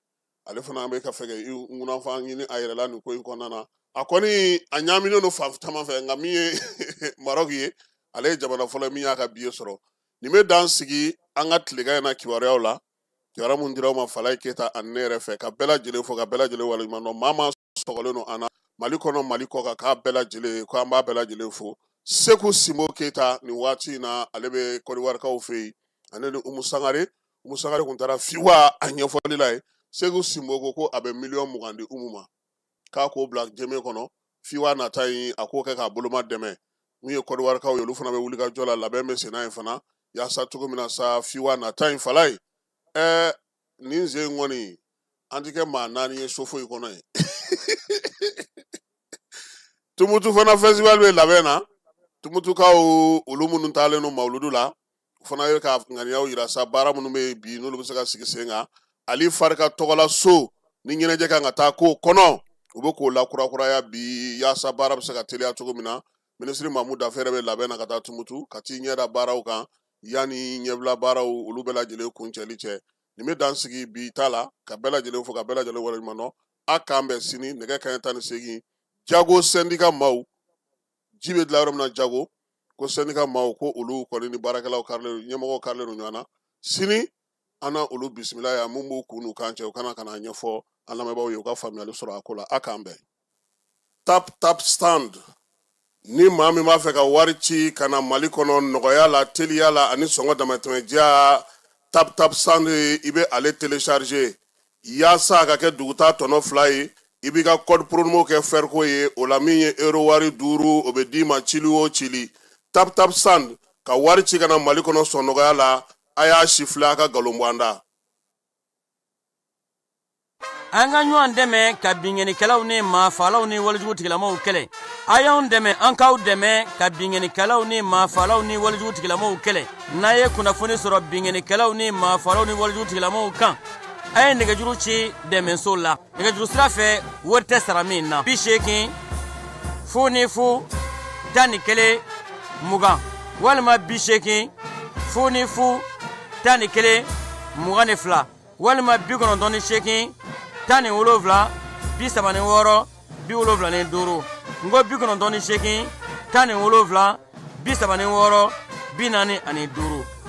ale fana bɛ ka fɛ ka ŋunanfan ɲini a yɛrɛ la nin ko in kɔnɔna na. A kɔni a ɲaaminen don fan caman fɛ, nka min ye Maroc ye, ale ye jamana fɔlɔ min y'a ka billet sɔrɔ. Nin bɛ dan sigi an ka tilegan in na kibaruyaw la, kibaruya mun dira aw ma Falaye Keyita ani ne yɛrɛ fɛ, ka bɛɛ lajɛlen fo, ka bɛɛ lajɛlen waleɲuman dɔn. Maa maa sɔgɔlen don an na Mali kɔnɔ, Mali kɔ kan, k'a bɛɛ lajɛlen ko an b'a bɛɛ lajɛlen fo. Seku Sinbo Keyita nin waati in na, ale bɛ Kɔdiwarikaw fɛ yen, ale ni Umu Sangare. Umu Sangare kun taara Fiwa a ɲɛfɔli la ye. Seku Sinbo ko a bɛ miliyɔn 20 di Umu ma, k'a k'o bila jɛmɛ kɔnɔ Fiwa nata in, a k'o kɛ k'a boloma dɛmɛ. Min ye Kɔdiwarikaw ye, olu fana bɛ wuli ka jɔ la, labɛn bɛ senna yen fana, yaasa cogo min na sa Fiwa nata in, fala ye. Nin sen kɔni, an ti kɛ maa naani ye so foyi kɔnɔ yen. Tumutu fana festival bɛ labɛn na. Tumutukaw olu minnu taalen don mawuludu la, u fana ye ka ŋaniyaw yira sa, baara minnu bɛ yen bi, n'olu bɛ se ka sigi sen kan. Ali Farika tɔgɔla so ni ɲɛnajɛ kan ka taa k'o kɔnɔ, u bɛ k'o lakurakuraya bi, yaasa baara bɛ se ka teliya cogo min na. Minisiri Mamu Dafe yɛrɛ bɛ labɛn na ka taa Tumutu ka t'i ɲɛ da baaraw kan, yanni ɲɛbila baaraw olu bɛɛ lajɛlen kuncɛli cɛ. Nin bɛ dan sigi bi ta la, ka bɛɛ lajɛlen fo, ka bɛɛ lajɛlen waleɲuman dɔn. A k'an bɛn sini nɛgɛ kanɲɛ 18. Jago sɛndika maaw, ji bɛ dilan yɔrɔ min na, jago ko sɛndika maaw ko olu kɔni ni baarakɛlaw karilen, ɲɛmɔgɔw karilen don ɲɔgɔn na. Sini an na olu bisimila yan, mun b'u kun n'u kan cɛ, u kana ka na ɲɛfɔ an lamɛnbaaw ye, u ka faamuyali sɔrɔ a ko la. A k'an bɛn. Tap Tap Stand, ni maa min b'a fɛ ka wari ci ka na Mali kɔnɔ nɔgɔya la, teliya la ani sɔngɔ damatɛmɛ diya, Tap Tap Stand i bɛ ale télécharger yaasa a ka kɛ dugutaa tɔnɔ fila ye. I b'i ka code promo kɛ fɛriko ye o la, min ye euro wari 5, o bɛ d'i ma cili o cili. Tap Tap Stand, ka wari ci ka na Mali kɔnɔ sɔn nɔgɔya la. A y'a si filɛ, a ka nkalon bɔ an da. An ka ɲɔgɔn dɛmɛ ka binkannikɛlaw ni maafalaw ni walejugu tigilamaw kɛlɛ. A y'anw dɛmɛ, an k'aw dɛmɛ ka binkannikɛlaw ni maafalaw ni walejugu tigilamaw kɛlɛ. N'a ye kunnafoni sɔrɔ binkannikɛlaw ni maafalaw ni walejugu tigilamaw kan, a ye nɛgɛjuru ci dɛmɛso la nɛgɛjuru sira fɛ, wari tɛ sara min na: 80 00 11 20, walima 80 00 11 22, walima 98 17 36 75. N ko 98 17 36 45.